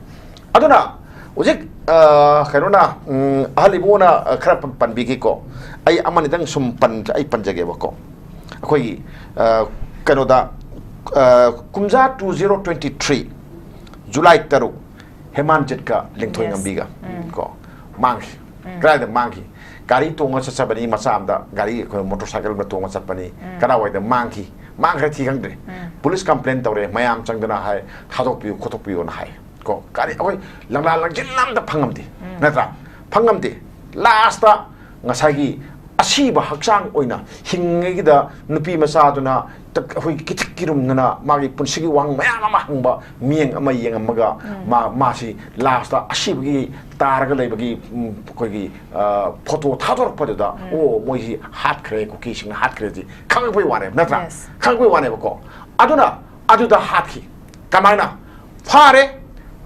ꯑꯗꯨꯅ ꯍꯧꯖꯤꯛ, ꯑ, ꯀꯩꯅꯣꯅ, ꯎꯝ, ꯑꯍꯜ ꯏꯕꯨꯡꯅ, ꯑ, ꯈꯔ ꯄꯟ-, ꯄꯟꯕꯤꯈꯤꯀꯣ꯫ ꯑꯩ ꯑꯃꯅꯤꯗꯪ ꯁꯨꯝ ꯄꯟ-, ꯑꯩ ꯄꯟꯖꯒꯦꯕꯀꯣ꯫ ꯑꯩꯈꯣꯏꯒꯤ, ꯑ, ꯀꯩꯅꯣꯗ, ꯑ, ꯀꯨꯝꯖꯥ two zero twenty three July ꯇꯔꯨꯛ ꯍꯦꯃꯥꯟꯖꯤꯠꯀ ꯂꯤꯡꯊꯣꯏ Yes. ꯉꯝꯕꯤꯒ ꯀꯣ ꯃꯥꯡꯈꯤ꯫ ꯀꯗꯥꯏꯗ ꯃꯥꯡꯈꯤ? ꯒꯥꯔꯤ ꯇꯣꯡꯉ ꯆꯠꯆꯕꯅꯤ, ꯃꯆꯥ ꯑꯃꯗ ꯒꯥꯔꯤ, ꯑꯩꯈꯣꯏ ꯃꯣꯇꯣꯔ ꯁꯥꯏꯀꯜ ꯑꯃ ꯇꯣꯡꯉ ꯆꯠꯄꯅꯤ꯫ ꯀꯗꯥꯏꯋꯥꯏꯗ ꯃꯥꯡꯈꯤ? ꯃꯥꯡꯈ꯭ꯔꯦ, ꯊꯤ ꯈꯪꯗ꯭ꯔꯦ꯫ ꯄꯨꯂꯤꯁ ꯀꯝꯄ꯭ꯂꯦꯟ ꯇꯧꯔꯦ, ꯃꯌꯥꯝ ꯆꯪꯗꯅ ꯍꯥꯏ, ꯊꯥꯗꯣꯛꯄꯤꯌꯨ ꯈꯣꯠꯇꯣꯛꯄꯤꯌꯨꯅ ꯍꯥꯏ꯫ ꯀꯣ, ꯀꯔꯤ ꯑꯩꯈꯣꯏ ꯂꯪꯂꯥ ꯂꯪꯖꯤꯟ ꯑꯝꯇ ꯐꯪꯉꯝꯗꯦ, ꯅꯠꯇ꯭ꯔꯥ? ꯐꯪꯉꯝꯗꯦ꯫ ꯂꯥꯁꯇ ꯉꯁꯥꯏꯒꯤ ꯑꯁꯤꯕ ꯍꯛꯆꯥꯡ ꯑꯣꯏꯅ ꯍꯤꯡꯉꯤꯉꯩꯒꯤꯗ ꯅꯨꯄꯤ ꯃꯆꯥꯗꯨꯅ ꯇ-, ꯑꯩꯈꯣꯏꯒꯤ ꯀꯤꯊꯤꯛ ꯀꯤꯔꯨꯝꯗꯅ ꯃꯥꯒꯤ ꯄꯨꯟꯁꯤꯒꯤ ꯋꯥꯍꯪ ꯃꯌꯥꯝ ꯑꯃ ꯍꯪꯕ ꯃꯤꯠꯌꯦꯡ ꯑꯃ ꯌꯦꯡꯉꯝꯃꯒ ꯃꯥ, ꯃꯥꯁꯤ ꯂꯥꯁꯇ ꯑꯁꯤꯕꯒꯤ ꯇꯥꯔꯒ ꯂꯩꯕꯒꯤ, ꯎꯝ, ꯑꯩꯈꯣꯏꯒꯤ, ꯑ, ꯐꯣꯇꯣ ꯊꯥꯗꯣꯔꯛꯄꯗꯨꯗ, "ꯑꯣ, ꯃꯣꯏꯁꯤ ꯍꯥꯠꯈ꯭ꯔꯦ, ꯀꯨꯀꯤꯁꯤꯡꯅ ꯍꯥꯠꯈ꯭ꯔꯦꯁꯤ" ꯈꯪꯉꯛꯄꯩ ꯋꯥꯅꯦꯕ, ꯅꯠꯇ꯭ꯔꯥ? Yes. ꯈꯪꯉꯛꯄꯩ ꯋꯥꯅꯦꯕꯀꯣ꯫ ꯑꯗꯨꯅ ꯑꯗꯨꯗ ꯍꯥꯠꯈꯤ꯫ ꯀꯃꯥꯏꯅ? ꯐꯥꯔꯦ,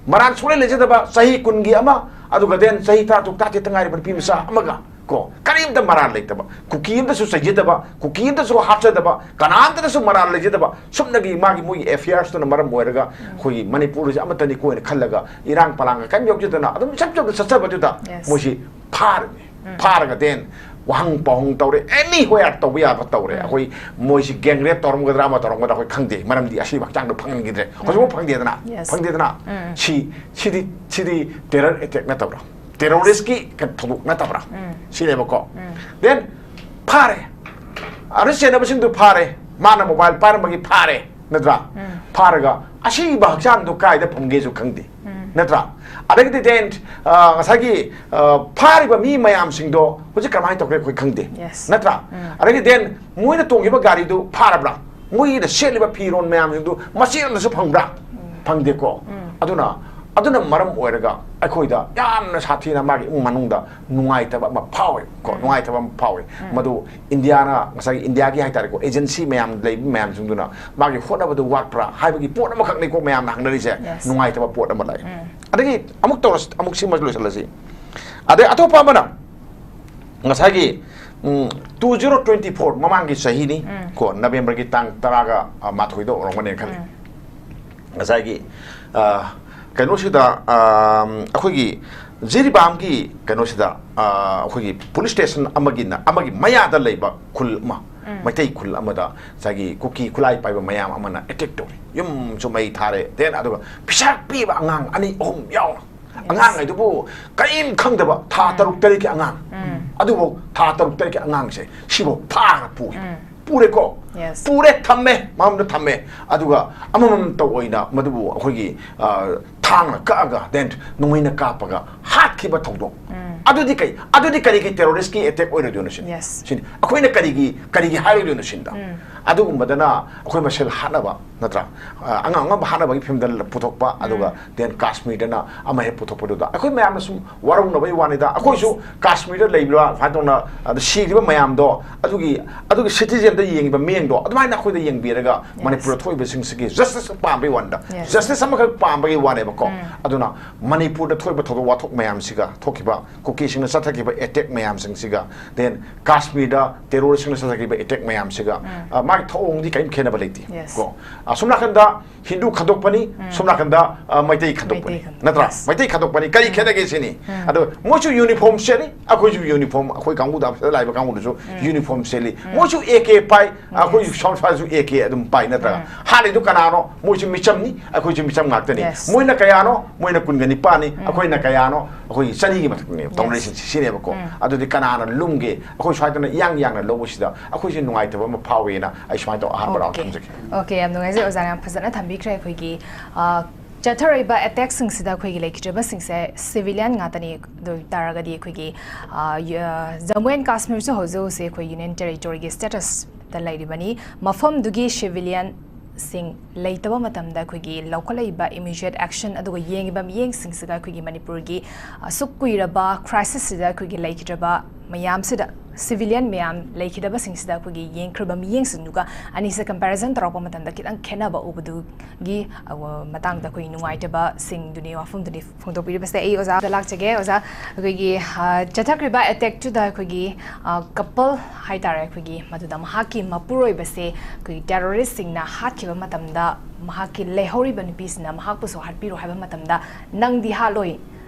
ꯃꯔꯥꯜ ꯁꯨꯡꯂꯩ ꯂꯩꯖꯗꯕ ꯆꯍꯤ ꯀꯨꯟꯒꯤ ꯑꯃ, ꯑꯗꯨꯒ then ꯆꯍꯤ ꯇꯔꯥꯇꯔꯨꯛ ꯇꯔꯥꯇꯔꯦꯠꯇ ꯉꯥꯏꯔꯤꯕ ꯅꯨꯄꯤ ꯃꯆꯥ ꯑꯃꯒ ꯀꯣ, ꯀꯔꯤꯝꯇ ꯃꯔꯥꯜ ꯂꯩꯇꯕ, ꯀꯨꯀꯤ ꯑꯃꯇꯁꯨ ꯆꯩꯖꯗꯕ, ꯀꯨꯀꯤ ꯑꯃꯇꯁꯨ ꯍꯥꯠꯆꯗꯕ, ꯀꯅꯥꯝꯇꯅꯁꯨ ꯃꯔꯥꯜ ꯂꯩꯖꯗꯕ, ꯁꯨꯞꯅꯒꯤ ꯃꯥꯒꯤ ꯃꯣꯏꯒꯤ ꯑꯦꯐꯤꯌꯔꯁꯇꯨꯅ ꯃꯔꯝ ꯑꯣꯏꯔꯒ ꯑꯩꯈꯣꯏꯒꯤ ꯃꯅꯤꯄꯨꯔꯁꯦ ꯑꯃꯠꯇꯅꯤꯀꯣ ꯍꯥꯏꯅ ꯈꯜꯂꯒ ꯏꯔꯥꯡ ꯄꯂꯥꯡꯒ ꯀꯔꯤꯝ ꯌꯥꯎꯖꯗꯅ ꯑꯗꯨꯝ ꯏꯆꯝ ꯆꯝꯅ ꯆꯠꯆꯕꯗꯨꯗ Yes. ꯃꯣꯏꯁꯤ ꯐꯥꯔꯅꯤ꯫ ꯐꯥꯔꯒ then ꯋꯥꯍꯪ ꯄꯥꯎꯍꯪ ꯇꯧꯔꯦ, anywhere ꯇꯧꯕ ꯌꯥꯕ ꯇꯧꯔꯦ꯫ ꯑꯩꯈꯣꯏ ꯃꯣꯏꯁꯤ gang rape ꯇꯧꯔꯝꯒꯗ꯭ꯔꯥ ꯑꯃ ꯇꯧꯔꯝꯒꯗ꯭ꯔꯥ ꯑꯩꯈꯣꯏ ꯈꯪꯗꯦ, ꯃꯔꯝꯗꯤ ꯑꯁꯤꯕ ꯍꯛꯆꯥꯡꯗꯣ ꯐꯪꯍꯟꯈꯤꯗ꯭ꯔꯦ꯫ ꯍꯧꯖꯤꯛꯐꯥꯎ ꯐꯪꯗꯦꯗꯅ? Yes. ꯐꯪꯗꯦꯗꯅ? ꯁꯤ, ꯁꯤꯗꯤ, ꯁꯤꯗꯤ terror attack ꯅꯠꯇꯕ꯭ꯔꯥ? Terrorist ꯀꯤ ꯊꯧꯗꯣꯛ ꯅꯠꯇꯕ꯭ꯔꯥ? ꯁꯤꯅꯦꯕꯀꯣ꯫ Then ꯐꯥꯔꯦ, ꯑꯥꯔꯦꯁ ꯆꯦꯟꯅꯕꯁꯤꯡꯗꯨ ꯐꯥꯔꯦ, ꯃꯥꯅ ꯃꯣꯕꯥꯏꯜ ꯄꯥꯏꯔꯝꯕꯒꯤ ꯐꯥꯔꯦ, ꯅꯠꯇ꯭ꯔꯥ? ꯐꯥꯔꯒ ꯑꯁꯤꯕ ꯍꯛꯆꯥꯡꯗꯣ ꯀꯥꯏꯗ ꯐꯪꯒꯦꯁꯨ ꯈꯪꯗꯦ, ꯅꯠꯇ꯭ꯔꯥ? ꯑꯗꯒꯤꯗꯤ then, ꯑ, ꯉꯁꯥꯏꯒꯤ, ꯑ, ꯐꯥꯔꯤꯕ ꯃꯤ ꯃꯌꯥꯝꯁꯤꯡꯗꯣ ꯍꯧꯖꯤꯛ ꯀꯃꯥꯏꯅ ꯇꯧꯈ꯭ꯔꯦ ꯑꯩꯈꯣꯏ ꯈꯪꯗꯦ, Yes. ꯅꯠꯇ꯭ꯔꯥ? ꯑꯗꯒꯤ then ꯃꯣꯏꯅ ꯇꯣꯡꯈꯤꯕ ꯒꯥꯔꯤꯗꯨ ꯐꯥꯔꯕ꯭ꯔꯥ? ꯃꯣꯏꯒꯤꯗ ꯁꯦꯠꯂꯤꯕ ꯐꯤꯔꯣꯜ ꯃꯌꯥꯝꯁꯤꯡꯗꯨ ꯃꯆꯦꯠ ꯑꯃꯗꯁꯨ ꯐꯪꯕ꯭ꯔꯥ? ꯐꯪꯗꯦꯀꯣ. ꯑꯗꯨꯅ, ꯑꯗꯨꯅ ꯃꯔꯝ ꯑꯣꯏꯔꯒ ꯑꯩꯈꯣꯏꯗ ꯌꯥꯝꯅ ꯁꯥꯊꯤꯅ ꯃꯥꯒꯤ ꯏꯃꯨꯡ ꯃꯅꯨꯡꯗ ꯅꯨꯡꯉꯥꯏꯇꯕ ꯑꯃ ꯐꯥꯎꯋꯦ ꯀꯣ, ꯅꯨꯡꯉꯥꯏꯇꯕ ꯑꯃ ꯐꯥꯎꯋꯦ꯫ ꯃꯗꯨ ꯏꯟꯗꯤꯌꯥꯅ, ꯉꯁꯥꯏꯒꯤ ꯏꯟꯗꯤꯌꯥꯒꯤ ꯍꯥꯏꯇꯥꯔꯦꯀꯣ, ꯑꯦꯖꯦꯟꯁꯤ ꯃꯌꯥꯝ ꯂꯩꯕ ꯃꯌꯥꯝꯁꯤꯡꯗꯨꯅ ꯃꯥꯒꯤ ꯍꯣꯠꯅꯕꯗꯨ ꯋꯥꯠꯄ꯭ꯔꯥ ꯍꯥꯏꯕꯒꯤ ꯄꯣꯠ ꯑꯃꯈꯛꯅꯤꯀꯣ ꯃꯌꯥꯝꯅ ꯍꯪꯅꯔꯤꯁꯦ꯫ Yes. ꯅꯨꯡꯉꯥꯏꯇꯕ ꯄꯣꯠ ꯑꯃ ꯂꯩ꯫ ꯑꯗꯒꯤ ꯑꯃꯨꯛ ꯇꯧꯔꯁꯤ, ꯑꯃꯨꯛ ꯁꯤꯃꯁꯨ ꯂꯣꯏꯁꯤꯜꯂꯁꯤ꯫ ꯑꯗꯩ ꯑꯇꯣꯞꯄ ꯑꯃꯅ ꯉꯁꯥꯏꯒꯤ, ꯎꯝ, two zero twenty four, ꯃꯃꯥꯡꯒꯤ ꯆꯍꯤꯅꯤ ꯀꯣ, ꯅꯕꯦꯝꯕꯔꯒꯤ ꯇꯥꯡ ꯇꯔꯥꯒ, ꯑ, ꯃꯥꯊꯣꯏꯗ ꯑꯣꯏꯔꯝꯒꯅꯦꯅ ꯈꯜꯂꯤ꯫ ꯉꯁꯥꯏꯒꯤ, ꯑ, ꯀꯩꯅꯣꯁꯤꯗ, ꯑ, ꯑꯩꯈꯣꯏꯒꯤ ꯖꯤꯔꯤꯕꯥꯝꯒꯤ ꯀꯩꯅꯣꯁꯤꯗ, ꯑ, ꯑꯩꯈꯣꯏꯒꯤ ꯄꯨꯂꯤꯁ ꯁ꯭ꯇꯦꯁꯟ ꯑꯃꯒꯤꯅ, ꯑꯃꯒꯤ ꯃꯌꯥꯗ ꯂꯩꯕ ꯈꯨꯜ ꯑꯃ, ꯃꯩꯇꯩ ꯈꯨꯜ ꯑꯃꯗ ꯉꯁꯥꯏꯒꯤ ꯀꯨꯀꯤ ꯈꯨꯠꯂꯥꯏ ꯄꯥꯏꯕ ꯃꯌꯥꯝ ꯑꯃꯅ ꯑꯦꯇꯦꯛ ꯇꯧꯔꯤ꯫ ꯌꯨꯝꯁꯨ ꯃꯩ ꯊꯥꯔꯦ, then ꯑꯗꯨꯒ ꯄꯤꯁꯥꯛ ꯄꯤꯕ ꯑꯉꯥꯡ ꯑꯅꯤ ꯑꯍꯨꯝ ꯌꯥꯎꯅ꯫ ꯑꯉꯥꯡ ꯍꯥꯏꯗꯨꯕꯨ ꯀꯔꯤꯝ ꯈꯪꯗꯕ, ꯊꯥ ꯇꯔꯨꯛ ꯇꯔꯦꯠꯀꯤ ꯑꯉꯥꯡ꯫ ꯑꯗꯨꯕꯨ ꯊꯥ ꯇꯔꯨꯛ ꯇꯔꯦꯠꯀꯤ ꯑꯉꯥꯡꯁꯦ ꯁꯤꯐꯥꯎ ꯐꯥꯔ ꯄꯨꯈꯤ꯫ ꯄꯨꯔꯦꯀꯣ꯫ Yes. ꯄꯨꯔꯦ, ꯊꯝꯃꯦ, ꯃꯐꯝꯗ ꯊꯝꯃꯦ꯫ ꯑꯗꯨꯒ ꯑꯃꯃꯝꯇ ꯑꯣꯏꯅ ꯃꯗꯨꯕꯨ ꯑꯩꯈꯣꯏꯒꯤ, ꯑ, ꯊꯥꯡꯅ ꯀꯛꯑꯒ, then ꯅꯣꯡꯃꯩꯅ ꯀꯥꯞꯄꯒ ꯍꯥꯠꯈꯤꯕ ꯊꯧꯗꯣꯛ꯫ ꯑꯗꯨꯗꯤ ꯀꯩ, ꯑꯗꯨꯗꯤ ꯀꯔꯤꯒꯤ terrorist ꯀꯤ attack ꯑꯣꯏꯔꯣꯏꯗꯣꯏꯅꯣ ꯁꯤꯅꯤ? Yes. ꯁꯤꯅꯤ꯫ ꯑꯩꯈꯣꯏꯅ ꯀꯔꯤꯒꯤ, ꯀꯔꯤꯒꯤ ꯍꯥꯏꯔꯣꯏꯗꯣꯏꯅꯣ ꯁꯤꯅꯤꯗ? ꯑꯗꯨꯒꯨꯝꯕꯗꯅ ꯑꯩꯈꯣꯏ ꯃꯁꯦꯜ ꯍꯥꯠꯅꯕ, ꯅꯠꯇ꯭ꯔꯥ? ꯑ, ꯑꯉꯥꯡ ꯑꯉꯝꯕ ꯍꯥꯠꯅꯕꯒꯤ ꯐꯤꯂꯝꯗ ꯄꯨꯊꯣꯛꯄ, ꯑꯗꯨꯒ then ꯀꯥꯁꯃꯤꯔꯗꯅ ꯑꯃ ꯍꯦꯛ ꯄꯨꯊꯣꯛꯄꯗꯨꯗ ꯑꯩꯈꯣꯏ ꯃꯌꯥꯝꯅ ꯁꯨꯝ ꯋꯥꯔꯧꯅꯕꯒꯤ ꯋꯥꯅꯤꯗ꯫ ꯑꯩꯈꯣꯏꯁꯨ ꯀꯥꯁꯃꯤꯔꯗ ꯂꯩꯕ꯭ꯔꯥ, ꯁꯨꯃꯥꯏꯅ ꯇꯧꯅ, ꯑꯗ ꯁꯤꯈꯤꯕ ꯃꯌꯥꯝꯗꯣ, ꯑꯗꯨꯒꯤ, ꯑꯗꯨꯒꯤ citizen ꯗ ꯌꯦꯡꯉꯤꯕ ꯃꯤꯠꯌꯦꯡꯗꯣ ꯑꯗꯨꯃꯥꯏꯅ ꯑꯩꯈꯣꯏꯗ ꯌꯦꯡꯕꯤꯔꯒ ꯃꯅꯤꯄꯨꯔꯗ ꯊꯣꯛꯏꯕꯁꯤꯡꯁꯤꯒꯤ justice ꯄꯥꯝꯕꯒꯤ ꯋꯥꯅꯤꯗ꯫ Yes. Justice ꯑꯃꯈꯛ ꯄꯥꯝꯕꯒꯤ ꯋꯥꯅꯦꯕꯀꯣ꯫ ꯑꯗꯨꯅ ꯃꯅꯤꯄꯨꯔꯗ ꯊꯣꯛꯏꯕ ꯊꯧꯗꯣꯛ ꯋꯥꯊꯣꯛ ꯃꯌꯥꯝꯁꯤꯒ, ꯊꯣꯛꯈꯤꯕ ꯀꯨꯀꯤꯁꯤꯡꯅ ꯆꯠꯊꯈꯤꯕ attack ꯃꯌꯥꯝꯁꯤꯡꯁꯤꯒ, then ꯀꯥꯁꯃꯤꯔꯗ terrorist ꯁꯤꯡꯅ ꯆꯠꯊꯈꯤꯕ attack ꯃꯌꯥꯝꯁꯤꯒ, ꯑ, ꯃꯥꯒꯤ ꯊꯧꯑꯣꯡꯗꯤ ꯀꯔꯤꯝ ꯈꯦꯠꯅꯕ ꯂꯩꯇꯦ꯫ Yes. ꯀꯣ ꯑ, ꯁꯣꯝ ꯅꯥꯀꯟꯗ ꯍꯤꯟꯗꯨ ꯈꯟꯗꯣꯛꯄꯅꯤ, ꯁꯣꯝ ꯅꯥꯀꯟꯗ ꯑ, ꯃꯩꯇꯩ ꯈꯟꯗꯣꯛꯄꯅꯤ꯫ ꯃꯩꯇꯩ ꯈꯟꯗꯣꯛꯄꯅꯤ꯫ ꯅꯠꯇ꯭ꯔꯥ? Yes. ꯃꯩꯇꯩ ꯈꯟꯗꯣꯛꯄꯅꯤ, ꯀꯔꯤ ꯈꯦꯠꯅꯒꯦ ꯁꯤꯅꯤ꯫ ꯑꯗꯣ ꯃꯣꯏꯁꯨ ꯌꯨꯅꯤꯐꯣꯔꯝ ꯁꯦꯠꯂꯤ, ꯑꯩꯈꯣꯏꯁꯨ ꯌꯨꯅꯤꯐꯣꯔꯝ, ꯑꯩꯈꯣꯏ ꯀꯥꯡꯕꯨꯗ ꯑꯁꯤꯗ ꯂꯥꯛꯏꯕ ꯀꯥꯡꯕꯨꯗꯨꯁꯨ ꯌꯨꯅꯤꯐꯣꯔꯝ ꯁꯦꯠꯂꯤ꯫ ꯃꯣꯏꯁꯨ ꯑꯦ ꯀꯦ ꯄꯥꯏ, ꯑꯩꯈꯣꯏꯁꯨ ꯁ꯭ꯋꯥꯏꯁꯨ ꯑꯦ ꯀꯦ ꯑꯗꯨꯝ ꯄꯥꯏ, ꯅꯠꯇ꯭ꯔꯒ? ꯍꯥꯠꯂꯤꯗꯨ ꯀꯅꯥꯅꯣ? ꯃꯣꯏꯁꯨ ꯃꯤꯆꯝꯅꯤ, ꯑꯩꯈꯣꯏꯁꯨ ꯃꯤꯆꯝ ꯉꯥꯛꯇꯅꯤ꯫ Yes. ꯃꯣꯏꯅ ꯀꯌꯥꯅꯣ? ꯃꯣꯏꯅ ꯀꯨꯟꯒ ꯅꯤꯄꯥꯟꯅꯤ, ꯑꯩꯈꯣꯏꯅ ꯀꯌꯥꯅꯣ? ꯑꯩꯈꯣꯏꯒꯤ ꯆꯅꯤꯒꯤ ꯃꯊꯛꯇꯅꯦꯕ ꯇꯧꯅꯔꯤꯁꯤꯡꯁꯤ, ꯁꯤꯅꯦꯕꯀꯣ꯫ ꯑꯗꯨꯗꯤ ꯀꯅꯥꯅ ꯂꯨꯝꯒꯦ? ꯑꯩꯈꯣꯏ ꯁ꯭ꯋꯥꯏꯗꯅ ꯏꯌꯥꯡ ꯌꯥꯡꯅ ꯂꯧꯕꯁꯤꯗ ꯑꯩꯈꯣꯏꯁꯦ ꯅꯨꯡꯉꯥꯏꯇꯕ ꯑꯃ ꯐꯥꯎꯋꯦꯅ ꯑꯩ ꯁꯨꯃꯥꯏꯅ ꯇꯧ ꯑꯍꯥꯟꯕ ꯔꯥꯎꯟ Okay. ꯊꯝꯖꯒꯦ꯫ Okay, ꯌꯥꯝ ꯅꯨꯡꯉꯥꯏꯖꯩ ꯑꯣꯖꯥꯅ ꯌꯥꯝ ꯐꯖꯅ ꯊꯝꯕꯤꯈ꯭ꯔꯦ꯫ ꯑꯩꯈꯣꯏꯒꯤ ꯑ, ꯆꯠꯊꯔꯛꯏꯕ ꯑꯦꯇꯦꯛꯁꯤꯡꯁꯤꯗ ꯑꯩꯈꯣꯏꯒꯤ ꯂꯩꯈꯤꯗ꯭ꯔꯕꯁꯤꯡꯁꯦ ꯁꯤꯚꯤꯂꯤꯌꯟ ꯉꯥꯛꯇꯅꯤ꯫ ꯑꯗꯨ ꯑꯣꯏ ꯇꯥꯔꯒꯗꯤ ꯑꯩꯈꯣꯏꯒꯤ ꯑ, ꯌ-, ꯑ, ꯖꯝꯃꯨ ꯑꯦꯟ ꯀꯥꯁꯃꯤꯔꯁꯨ ꯍꯧꯖꯤꯛ ꯍꯧꯖꯤꯛ ꯑꯩꯈꯣꯏ ꯌꯨꯅꯤꯌꯟ ꯇꯦꯔꯤꯇꯣꯔꯤꯒꯤ ꯁ꯭ꯇꯦꯇꯁꯇ ꯂꯩꯔꯤꯕꯅꯤ꯫ ꯃꯐꯝꯗꯨꯒꯤ ꯁꯤꯚꯤꯂꯤꯌꯟꯁꯤꯡ ꯂꯩꯇꯕ ꯃꯇꯝꯗ ꯑꯩꯈꯣꯏꯒꯤ ꯂꯧꯈꯠꯂꯛꯏꯕ ꯏꯃꯤꯗꯤꯌꯦꯠ ꯑꯦꯛꯁꯟ ꯑꯗꯨꯒ ꯌꯦꯡꯉꯤꯕ ꯃꯤꯠꯌꯦꯡꯁꯤꯡꯁꯤꯒ ꯑꯩꯈꯣꯏꯒꯤ ꯃꯅꯤꯄꯨꯔꯒꯤ ꯑꯁꯨꯛ ꯀꯨꯏꯔꯕ ꯀ꯭ꯔꯥꯏꯁꯤꯁꯁꯤꯗ ꯑꯩꯈꯣꯏꯒꯤ ꯂꯩꯈꯤꯗ꯭ꯔꯕ ꯃꯌꯥꯝꯁꯤꯗ, ꯁꯤꯚꯤꯂꯤꯌꯟ ꯃꯌꯥꯝ ꯂꯩꯈꯤꯗꯕꯁꯤꯡꯁꯤꯗ ꯑꯩꯈꯣꯏꯒꯤ ꯌꯦꯡꯈ꯭ꯔꯕ ꯃꯤꯠꯌꯦꯡꯁꯤꯡꯗꯨꯒ ꯑꯅꯤꯁꯦ ꯀꯝꯄꯦꯔꯤꯖꯟ ꯇꯧꯔꯛꯄ ꯃꯇꯝꯗ ꯈꯤꯇꯪ ꯈꯦꯠꯅꯕ ꯎꯕꯗꯨꯒꯤ, ꯑ, ꯃꯇꯥꯡꯗ ꯑꯩꯈꯣꯏꯒꯤ ꯅꯨꯡꯉꯥꯏꯇꯕꯁꯤꯡꯗꯨꯅꯤ, ꯋꯥꯐꯝꯗꯨꯅꯤ ꯐꯣꯡꯗꯣꯛꯄꯤꯔꯤꯕꯁꯦ꯫ ꯑꯩ ꯑꯣꯖꯥꯗ ꯂꯥꯛꯆꯒꯦ꯫ ꯑꯣꯖꯥ, ꯑꯩꯈꯣꯏꯒꯤ, ꯑ, ꯆꯠꯊꯈ꯭ꯔꯤꯕ ꯑꯦꯇꯦꯛꯇꯨꯗ ꯑꯩꯈꯣꯏꯒꯤ, ꯑ, ꯀꯄꯜ ꯍꯥꯏꯇꯥꯔꯦ, ꯑꯩꯈꯣꯏꯒꯤ ꯃꯗꯨꯗ ꯃꯍꯥꯛꯀꯤ ꯃꯄꯨꯔꯣꯏꯕꯁꯦ ꯑꯩꯈꯣꯏꯒꯤ ꯇꯦꯔꯣꯔꯤꯁꯁꯤꯡꯅ ꯍꯥꯠꯈꯤꯕ ꯃꯇꯝꯗ ꯃꯍꯥꯛꯀꯤ ꯂꯩꯍꯧꯔꯤꯕ ꯅꯨꯄꯤꯁꯤꯅ ꯃꯍꯥꯛꯄꯨꯁꯨ ꯍꯥꯠꯄꯤꯔꯣ ꯍꯥꯏꯕ ꯃꯇꯝꯗ, "ꯅꯪꯗꯤ ꯍꯥꯠꯂꯣꯏ,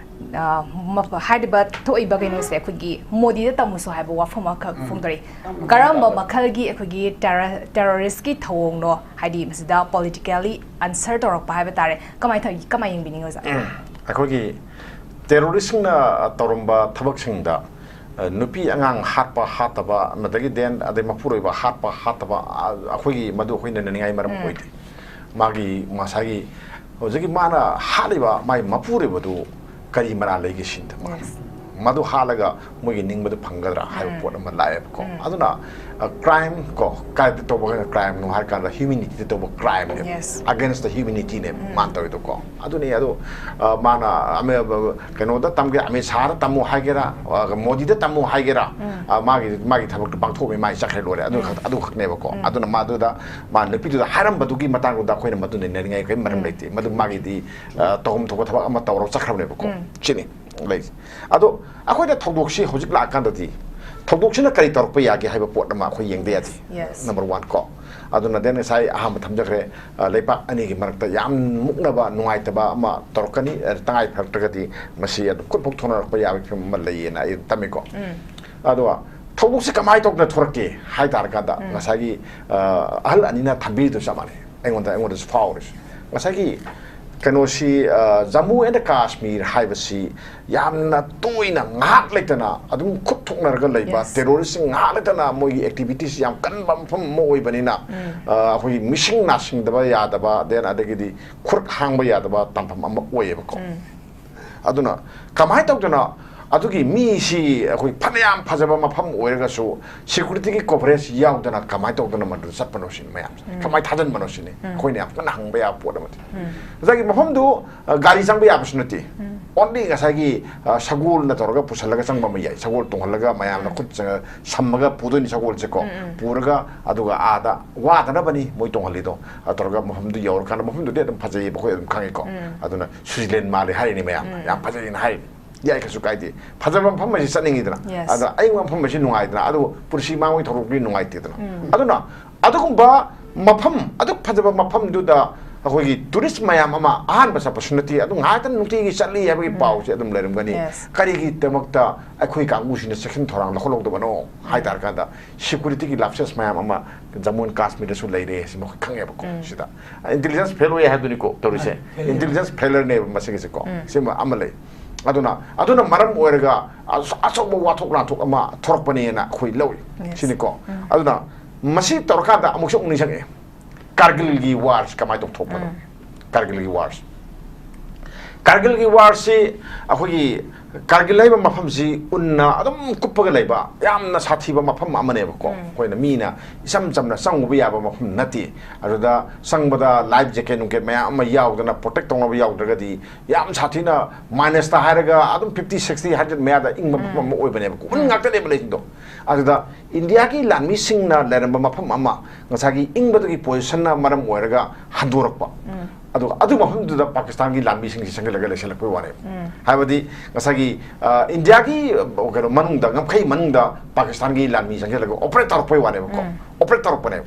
ꯑ, ꯃ-, ꯍꯥꯏꯔꯤꯕ ꯊꯣꯛꯏꯕ ꯀꯩꯅꯣꯁꯦ ꯑꯩꯈꯣꯏꯒꯤ ꯃꯣꯗꯤꯗ ꯇꯝꯃꯨꯁꯨ" ꯍꯥꯏꯕ ꯋꯥꯐꯝ ꯑꯃꯈꯛ ꯐꯣꯡꯗꯣꯔꯛꯏ꯫ ꯀꯔꯝꯕ ꯃꯈꯜꯒꯤ ꯑꯩꯈꯣꯏꯒꯤ ꯇꯦꯔ-, ꯇꯦꯔꯣꯔꯤꯁꯀꯤ ꯊꯧꯑꯣꯡꯅꯣ? ꯍꯥꯏꯗꯤ ꯃꯁꯤꯗ ꯄꯣꯂꯤꯇꯤꯀꯦꯜꯂꯤ ꯑꯟꯁꯔ ꯇꯧꯔꯛꯄ ꯍꯥꯏꯕ ꯇꯥꯔꯦ꯫ ꯀꯃꯥꯏꯅ ꯇꯧ-, ꯀꯃꯥꯏꯅ ꯌꯦꯡꯕꯤꯅꯤꯡꯉꯤ ꯑꯣꯖꯥ? ꯑꯩꯈꯣꯏꯒꯤ ꯇꯦꯔꯣꯔꯤꯁꯁꯤꯡꯅ ꯇꯧꯔꯝꯕ ꯊꯕꯛꯁꯤꯡꯗ, ꯑ, ꯅꯨꯄꯤ ꯑꯉꯥꯡ ꯍꯥꯠꯄ ꯍꯥꯠꯇꯕ, ꯑꯃꯗꯒꯤ then ꯑꯗꯩ ꯃꯄꯨꯔꯣꯏꯕ ꯍꯥꯠꯄ ꯍꯥꯠꯇꯕ, ꯑ, ꯑꯩꯈꯣꯏꯒꯤ ꯃꯗꯨ ꯑꯩꯈꯣꯏ ꯅꯩꯅꯅꯤꯡꯉꯥꯏ ꯃꯔꯝ ꯑꯣꯏꯗꯦ꯫ ꯃꯥꯒꯤ ꯉꯁꯥꯏꯒꯤ ꯍꯧꯖꯤꯛꯀꯤ ꯃꯥꯅ ꯍꯥꯠꯂꯤꯕ ꯃꯥꯒꯤ ꯃꯄꯨꯔꯣꯏꯕꯗꯨ ꯀꯔꯤ ꯃꯔꯥꯜ ꯂꯩꯒꯦ ꯁꯤꯅꯤꯗ ꯃꯥ꯫ Yes. ꯃꯗꯨ ꯍꯥꯠꯂꯒ ꯃꯣꯏꯒꯤ ꯅꯤꯡꯕꯗ ꯐꯪꯒꯗ꯭ꯔꯥ ꯍꯥꯏꯕ ꯄꯣꯠ ꯑꯃ ꯂꯥꯛꯑꯦꯕꯀꯣ꯫ ꯑꯗꯨꯅ, ꯑ, ꯀ꯭ꯔꯥꯏꯝ ꯀꯣ, ꯀꯥꯏꯗ ꯇꯧꯕ ꯀ꯭ꯔꯥꯏꯝꯅꯣ ꯍꯥꯏꯔ ꯀꯥꯟꯗ ꯍ꯭ꯌꯨꯃꯤꯅꯤꯇꯤꯗ ꯇꯧꯕ ꯀ꯭ꯔꯥꯏꯝꯅꯦꯕ꯫ Yes. Against the humanityꯅꯦꯕ ꯃꯥꯅ ꯇꯧꯔꯤꯗꯣꯀꯣ꯫ ꯑꯗꯨꯅꯤ ꯑꯗꯣ, ꯑ, ꯃꯥꯅ ꯑꯃ, ꯀꯩꯅꯣꯗ ꯇꯝꯒꯦ, ꯑꯃꯤꯠ ꯁꯥꯍꯗ ꯇꯝꯃꯨ ꯍꯥꯏꯒꯦꯔꯥ, ꯑ, ꯃꯣꯗꯤꯗ ꯇꯝꯃꯨ ꯍꯥꯏꯒꯦꯔꯥ, ꯑ, ꯃꯥꯒꯤ, ꯃꯥꯒꯤ ꯊꯕꯛꯇꯣ ꯄꯥꯡꯊꯣꯛꯑꯝꯃꯤ, ꯃꯥꯒꯤ ꯆꯠꯈ꯭ꯔꯦ ꯂꯣꯏꯔꯦ꯫ ꯑꯗꯨ ꯈꯛ-, ꯑꯗꯨ ꯈꯛꯅꯦꯕꯀꯣ꯫ ꯑꯗꯨꯅ ꯃꯥꯗꯨꯗ, ꯃꯥ ꯅꯨꯄꯤꯗꯨꯗ ꯍꯥꯏꯔꯝꯕꯗꯨꯒꯤ ꯃꯇꯥꯡꯗꯨꯗ ꯑꯩꯈꯣꯏꯅ ꯃꯗꯨ ꯅꯩꯅꯅꯤꯡꯉꯥꯏ ꯀꯔꯤꯝ ꯃꯔꯝ ꯂꯩꯇꯦ꯫ ꯃꯗꯨ ꯃꯥꯒꯤꯗꯤ, ꯑ, ꯇꯧꯐꯝ ꯊꯣꯛꯄ ꯊꯕꯛ ꯑꯃ ꯇꯧꯔꯒ ꯆꯠꯈ꯭ꯔꯕꯅꯦꯕꯀꯣ꯫ ꯁꯤꯅꯤ ꯂꯩꯁꯦ꯫ ꯑꯗꯣ ꯑꯩꯈꯣꯏꯅ ꯊꯧꯗꯣꯛꯁꯤ ꯍꯧꯖꯤꯛ ꯂꯥꯛꯑꯀꯥꯟꯗꯗꯤ ꯊꯧꯗꯣꯛꯁꯤꯅ ꯀꯔꯤ ꯇꯧꯔꯛꯄ ꯌꯥꯒꯦ ꯍꯥꯏꯕ ꯄꯣꯠ ꯑꯃ ꯑꯩꯈꯣꯏ ꯌꯦꯡꯗ ꯌꯥꯗꯦ꯫ Yes. Number one ꯀꯣ꯫ ꯑꯗꯨꯅ then ꯉꯁꯥꯏ ꯑꯍꯥꯟꯕ ꯊꯝꯖꯈ꯭ꯔꯦ, ꯑ, ꯂꯩꯕꯥꯛ ꯑꯅꯤꯒꯤ ꯃꯔꯛꯇ ꯌꯥꯝ ꯃꯨꯛꯅꯕ ꯅꯨꯡꯉꯥꯏꯇꯕ ꯑꯃ ꯇꯧꯔꯛꯀꯅꯤ, ꯑ, ꯇꯉꯥꯏ ꯐꯔꯛꯇ꯭ꯔꯒꯗꯤ ꯃꯁꯤ ꯑꯗꯨꯝ ꯈꯨꯠ ꯐꯥꯎ ꯊꯣꯛꯅꯔꯛꯄ ꯌꯥꯕꯒꯤ ꯐꯤꯕꯝ ꯑꯃ ꯂꯩꯌꯦꯅ ꯑꯩ ꯇꯝꯃꯤꯀꯣ꯫ ꯑꯗꯨꯒ ꯊꯧꯗꯣꯛꯁꯤ ꯀꯃꯥꯏꯅ ꯇꯧꯗꯅ ꯊꯣꯔꯛꯀꯦ ꯍꯥꯏ ꯇꯥꯔꯀꯥꯟꯗ ꯉꯁꯥꯏꯒꯤ, ꯑ, ꯑꯍꯜ ꯑꯅꯤꯅ ꯊꯝꯕꯤꯔꯤꯗꯨ ꯆꯞ ꯃꯥꯟꯅꯩ꯫ ꯑꯩꯉꯣꯟꯗ ꯑꯩꯉꯣꯟꯗꯁꯨ ꯐꯥꯎꯔꯤꯁꯦ ꯉꯁꯥꯏꯒꯤ ꯀꯩꯅꯣꯁꯤ, ꯑ, ꯖꯃꯨ ꯑꯦꯟ ꯀꯥꯁꯃꯤꯔ ꯍꯥꯏꯕꯁꯤ ꯌꯥꯝꯅ ꯇꯣꯏꯅ ꯉꯥꯏꯍꯥꯛ ꯂꯩꯇꯅ ꯑꯗꯨꯝ ꯈꯨꯠ ꯊꯣꯛꯅꯔꯒ ꯂꯩꯕ, Yes. ꯇꯦꯔꯣꯔꯤꯁꯁꯤꯡ ꯉꯥꯏꯍꯥꯛ ꯂꯩꯇꯅ ꯃꯣꯏꯒꯤ ꯑꯦꯛꯇꯤꯚꯤꯇꯤꯁ ꯌꯥꯝ ꯀꯟꯕ ꯃꯐꯝ ꯑꯃ ꯑꯣꯏꯕꯅꯤꯅ, ꯑ, ꯑꯩꯈꯣꯏꯒꯤ ꯃꯤꯁꯤꯡ ꯅꯥꯁꯤꯡꯗꯕ ꯌꯥꯗꯕ, then ꯑꯗꯒꯤꯗꯤ ꯈꯨꯔꯛ ꯍꯥꯡꯕ ꯌꯥꯗꯕ ꯇꯥꯟꯐꯝ ꯑꯃ ꯑꯣꯏꯌꯦꯕꯀꯣ꯫ ꯑꯗꯨꯅ ꯀꯃꯥꯏꯅ ꯇꯧꯗꯅ ꯑꯗꯨꯒꯤ ꯃꯤꯁꯤ ꯑꯩꯈꯣꯏ ꯐꯅꯌꯥꯝ ꯐꯖꯕ ꯃꯐꯝ ꯑꯣꯏꯔꯒꯁꯨ ꯁꯦꯀ꯭ꯌꯨꯔꯤꯇꯤꯒꯤ ꯀꯣꯚꯔꯦꯖ ꯌꯥꯎꯗꯅ ꯀꯃꯥꯏꯅ ꯇꯧꯗꯅ ꯃꯗꯨ ꯆꯠꯄꯅꯣ ꯁꯤꯅꯤ ꯃꯌꯥꯝꯁꯦ꯫ ꯀꯃꯥꯏꯅ ꯊꯥꯖꯤꯟꯕꯅꯣ ꯁꯤꯅꯤ ꯑꯩꯈꯣꯏꯅ ꯌꯥꯝ ꯀꯟꯅ ꯍꯪꯕ ꯌꯥꯕ ꯄꯣꯠ ꯑꯃꯗꯤ꯫ ꯉꯁꯥꯏꯒꯤ ꯃꯐꯝꯗꯨ, ꯑ, ꯒꯥꯔꯤ ꯆꯪꯕ ꯌꯥꯕꯁꯨ ꯅꯠꯇꯦ꯫ Only ꯉꯁꯥꯏꯒꯤ, ꯑ, ꯁꯒꯣꯜꯅ ꯇꯧꯔꯒ ꯄꯨꯁꯜꯂꯒ ꯆꯪꯕ ꯑꯃ ꯌꯥꯏ, ꯁꯒꯣꯜ ꯇꯣꯡꯍꯜꯂꯒ ꯃꯌꯥꯝꯅ ꯈꯨꯠ ꯆꯪꯉ ꯁꯝꯃꯒ ꯄꯨꯗꯣꯏꯅꯤ ꯁꯒꯣꯜꯁꯦꯀꯣ꯫ ꯄꯨꯔꯒ ꯑꯗꯨꯒ ꯑꯥꯗ ꯋꯥꯗꯅꯕꯅꯤ ꯃꯣꯏ ꯇꯣꯡꯍꯜꯂꯤꯗꯣ꯫ ꯑ, ꯇꯧꯔꯒ ꯃꯐꯝꯗꯨ ꯌꯧꯔꯀꯥꯟꯗ ꯃꯐꯝꯗꯨꯗꯤ ꯑꯗꯨꯝ ꯐꯖꯩꯌꯦꯕ, ꯑꯩꯈꯣꯏ ꯑꯗꯨꯝ ꯈꯪꯉꯤꯀꯣ꯫ ꯑꯗꯨꯅ ꯁ꯭ꯋꯤꯖꯔꯂꯦꯟ ꯃꯥꯜꯂꯦ ꯍꯥꯏꯔꯤꯅꯤ ꯃꯌꯥꯝꯅ, ꯌꯥꯝ ꯐꯖꯩꯅ ꯍꯥꯏꯔꯤꯅꯤ꯫ ꯌꯥꯏ, ꯀꯩꯁꯨ ꯀꯥꯏꯗꯦ꯫ ꯐꯖꯕ ꯃꯐꯝ ꯑꯁꯤ ꯆꯠꯅꯤꯡꯉꯤꯗꯅ꯫ Yes. ꯑꯗ ꯑꯌꯤꯡꯕ ꯃꯐꯝ ꯑꯁꯤ ꯅꯨꯡꯉꯥꯏꯗꯅ, ꯑꯗꯨꯕꯨ ꯄꯨꯟꯁꯤ ꯃꯥꯡꯕꯒꯤ ꯊꯧꯗꯣꯛꯇꯤ ꯅꯨꯡꯉꯥꯏꯇꯦꯗꯅ꯫ ꯑꯗꯨꯅ ꯑꯗꯨꯒꯨꯝꯕ ꯃꯐꯝ, ꯑꯗꯨꯛ ꯐꯖꯕ ꯃꯐꯝꯗꯨꯗ ꯑꯩꯈꯣꯏꯒꯤ ꯇꯨꯔꯤꯁ ꯃꯌꯥꯝ ꯑꯃ ꯑꯍꯥꯟꯕ ꯆꯠꯄꯁꯨ ꯅꯠꯇꯦ, ꯑꯗꯨ ꯉꯥꯏꯍꯥꯛꯇꯪ ꯅꯨꯡꯇꯤꯒꯤ ꯆꯠꯂꯤ ꯍꯥꯏꯕꯒꯤ ꯄꯥꯎꯁꯦ ꯑꯗꯨꯝ ꯂꯩꯔꯝꯒꯅꯤ꯫ Yes. ꯀꯔꯤꯒꯤꯗꯃꯛꯇ ꯑꯩꯈꯣꯏ ꯀꯥꯡꯕꯨꯁꯤꯅ ꯆꯦꯛꯁꯤꯟ ꯊꯧꯔꯥꯡ ꯂꯧꯈꯠꯍꯧꯗꯕꯅꯣ ꯍꯥꯏ ꯇꯥꯔꯀꯥꯟꯗ, ꯁꯦꯀ꯭ꯌꯨꯔꯤꯇꯤꯒꯤ ꯂꯥꯞꯁꯦꯁ ꯃꯌꯥꯝ ꯑꯃ ꯖꯃꯨ ꯑꯦꯟ ꯀꯥꯁꯃꯤꯔꯗꯁꯨ ꯂꯩꯔꯦ, ꯁꯤ ꯃꯈꯣꯏ ꯈꯪꯉꯦꯕꯀꯣ꯫ ꯁꯤꯗ ꯏꯟꯇꯦꯂꯤꯖꯦꯟꯁ ꯐꯦꯜ ꯑꯣꯏ ꯍꯥꯏꯗꯨꯅꯤꯀꯣ ꯇꯧꯔꯤꯁꯦ꯫ ꯏꯟꯇꯦꯂꯤꯖꯦꯟꯁ ꯐꯦꯂꯔꯅꯦꯕ ꯃꯁꯤꯒꯤꯁꯦꯀꯣ꯫ ꯁꯤꯃ ꯑꯃ ꯂꯩ꯫ ꯑꯗꯨꯅ, ꯑꯗꯨꯅ ꯃꯔꯝ ꯑꯣꯏꯔꯒ ꯑꯆ-, ꯑꯆꯧꯕ ꯋꯥꯊꯣꯛ ꯂꯥꯟꯊꯣꯛ ꯑꯃ ꯊꯣꯔꯛꯄꯅꯦꯅ ꯑꯩꯈꯣꯏ ꯂꯧꯏ꯫ Yes. ꯁꯤꯅꯤꯀꯣ꯫ ꯑꯗꯨꯅ ꯃꯁꯤ ꯇꯧꯔꯀꯥꯟꯗ ꯑꯃꯨꯛꯁꯨ ꯑꯃꯨꯛ ꯅꯤꯡꯁꯤꯡꯉꯛꯑꯦ꯫ ꯀꯥꯔꯒꯤꯜꯒꯤ ꯋꯥꯔꯁꯤ ꯀꯃꯥꯏꯅ ꯇꯧꯊꯣꯛꯄꯅꯣ? ꯀꯥꯔꯒꯤꯜꯒꯤ ꯋꯥꯔꯁꯤ꯫ ꯀꯥꯔꯒꯤꯜꯒꯤ ꯋꯥꯔꯁꯤ ꯑꯩꯈꯣꯏꯒꯤ ꯀꯥꯔꯒꯤꯜ ꯍꯥꯏꯕ ꯃꯐꯝꯁꯤ ꯎꯟꯅ ꯑꯗꯨꯝ ꯀꯨꯞꯄꯒ ꯂꯩꯕ ꯌꯥꯝꯅ ꯁꯥꯊꯤꯕ ꯃꯐꯝ ꯑꯃꯅꯦꯕꯀꯣ꯫ ꯑꯩꯈꯣꯏꯅ ꯃꯤꯅ ꯏꯆꯝ ꯆꯝꯅ ꯆꯪꯉꯨꯕ ꯌꯥꯕ ꯃꯐꯝ ꯅꯠꯇꯦ꯫ ꯑꯗꯨꯗ ꯆꯪꯕꯗ ꯂꯥꯏꯐ ꯖꯦꯀꯦꯠ ꯅꯨꯡꯀꯦꯠ ꯃꯌꯥꯝ ꯑꯃ ꯌꯥꯎꯗꯅ, ꯄ꯭ꯔꯣꯇꯦꯛ ꯇꯧꯅꯕ ꯌꯥꯎꯗ꯭ꯔꯒꯗꯤ ꯌꯥꯝ ꯁꯥꯊꯤꯅ, ꯃꯥꯏꯅꯁꯇ ꯍꯥꯏꯔꯒ ꯑꯗꯨꯝ ꯐꯤꯐꯇꯤ, ꯁꯤꯛꯁꯇꯤ, ꯍꯟꯗ꯭ꯔꯦꯠ ꯃꯌꯥꯗ ꯏꯪꯕ ꯃꯐꯝ ꯑꯃ ꯑꯣꯏꯕꯅꯦꯕꯀꯣ꯫ ꯎꯟ ꯉꯥꯛꯇꯅꯦꯕ ꯂꯩꯁꯤꯡꯗꯣ꯫ ꯑꯗꯨꯗ ꯏꯟꯗꯤꯌꯥꯒꯤ ꯂꯥꯟꯃꯤꯁꯤꯡꯅ ꯂꯩꯔꯝꯕ ꯃꯐꯝ ꯑꯃ, ꯉꯁꯥꯏꯒꯤ ꯏꯪꯕꯗꯨꯒꯤ ꯄꯣꯖꯤꯁꯟꯅ ꯃꯔꯝ ꯑꯣꯏꯔꯒ ꯍꯟꯗꯣꯔꯛꯄ꯫ ꯑꯗꯨꯒ ꯑꯗꯨ ꯃꯐꯝꯗꯨꯗ ꯄꯥꯀꯤꯁꯇꯥꯟꯒꯤ ꯂꯥꯟꯃꯤꯁꯤꯡꯁꯤ ꯆꯪꯁꯤꯜꯂꯒ ꯂꯩꯁꯜꯂꯛꯄꯩ ꯋꯥꯅꯦꯕ꯫ ꯍꯥꯏꯕꯗꯤ ꯉꯁꯥꯏꯒꯤ, ꯑ, ꯏꯟꯗꯤꯌꯥꯒꯤ, ꯑ, ꯀꯩꯅꯣ ꯃꯅꯨꯡꯗ, ꯉꯝꯈꯩ ꯃꯅꯨꯡꯗ ꯄꯥꯀꯤꯁꯇꯥꯟꯒꯤ ꯂꯥꯟꯃꯤ ꯆꯪꯁꯤꯜꯂꯒ ꯑꯣꯄꯔꯦꯠ ꯇꯧꯔꯛꯄꯩ ꯋꯥꯅꯦꯕꯀꯣ꯫ ꯑꯣꯄꯔꯦꯠ ꯇꯧꯔꯛꯄꯅꯦꯕ꯫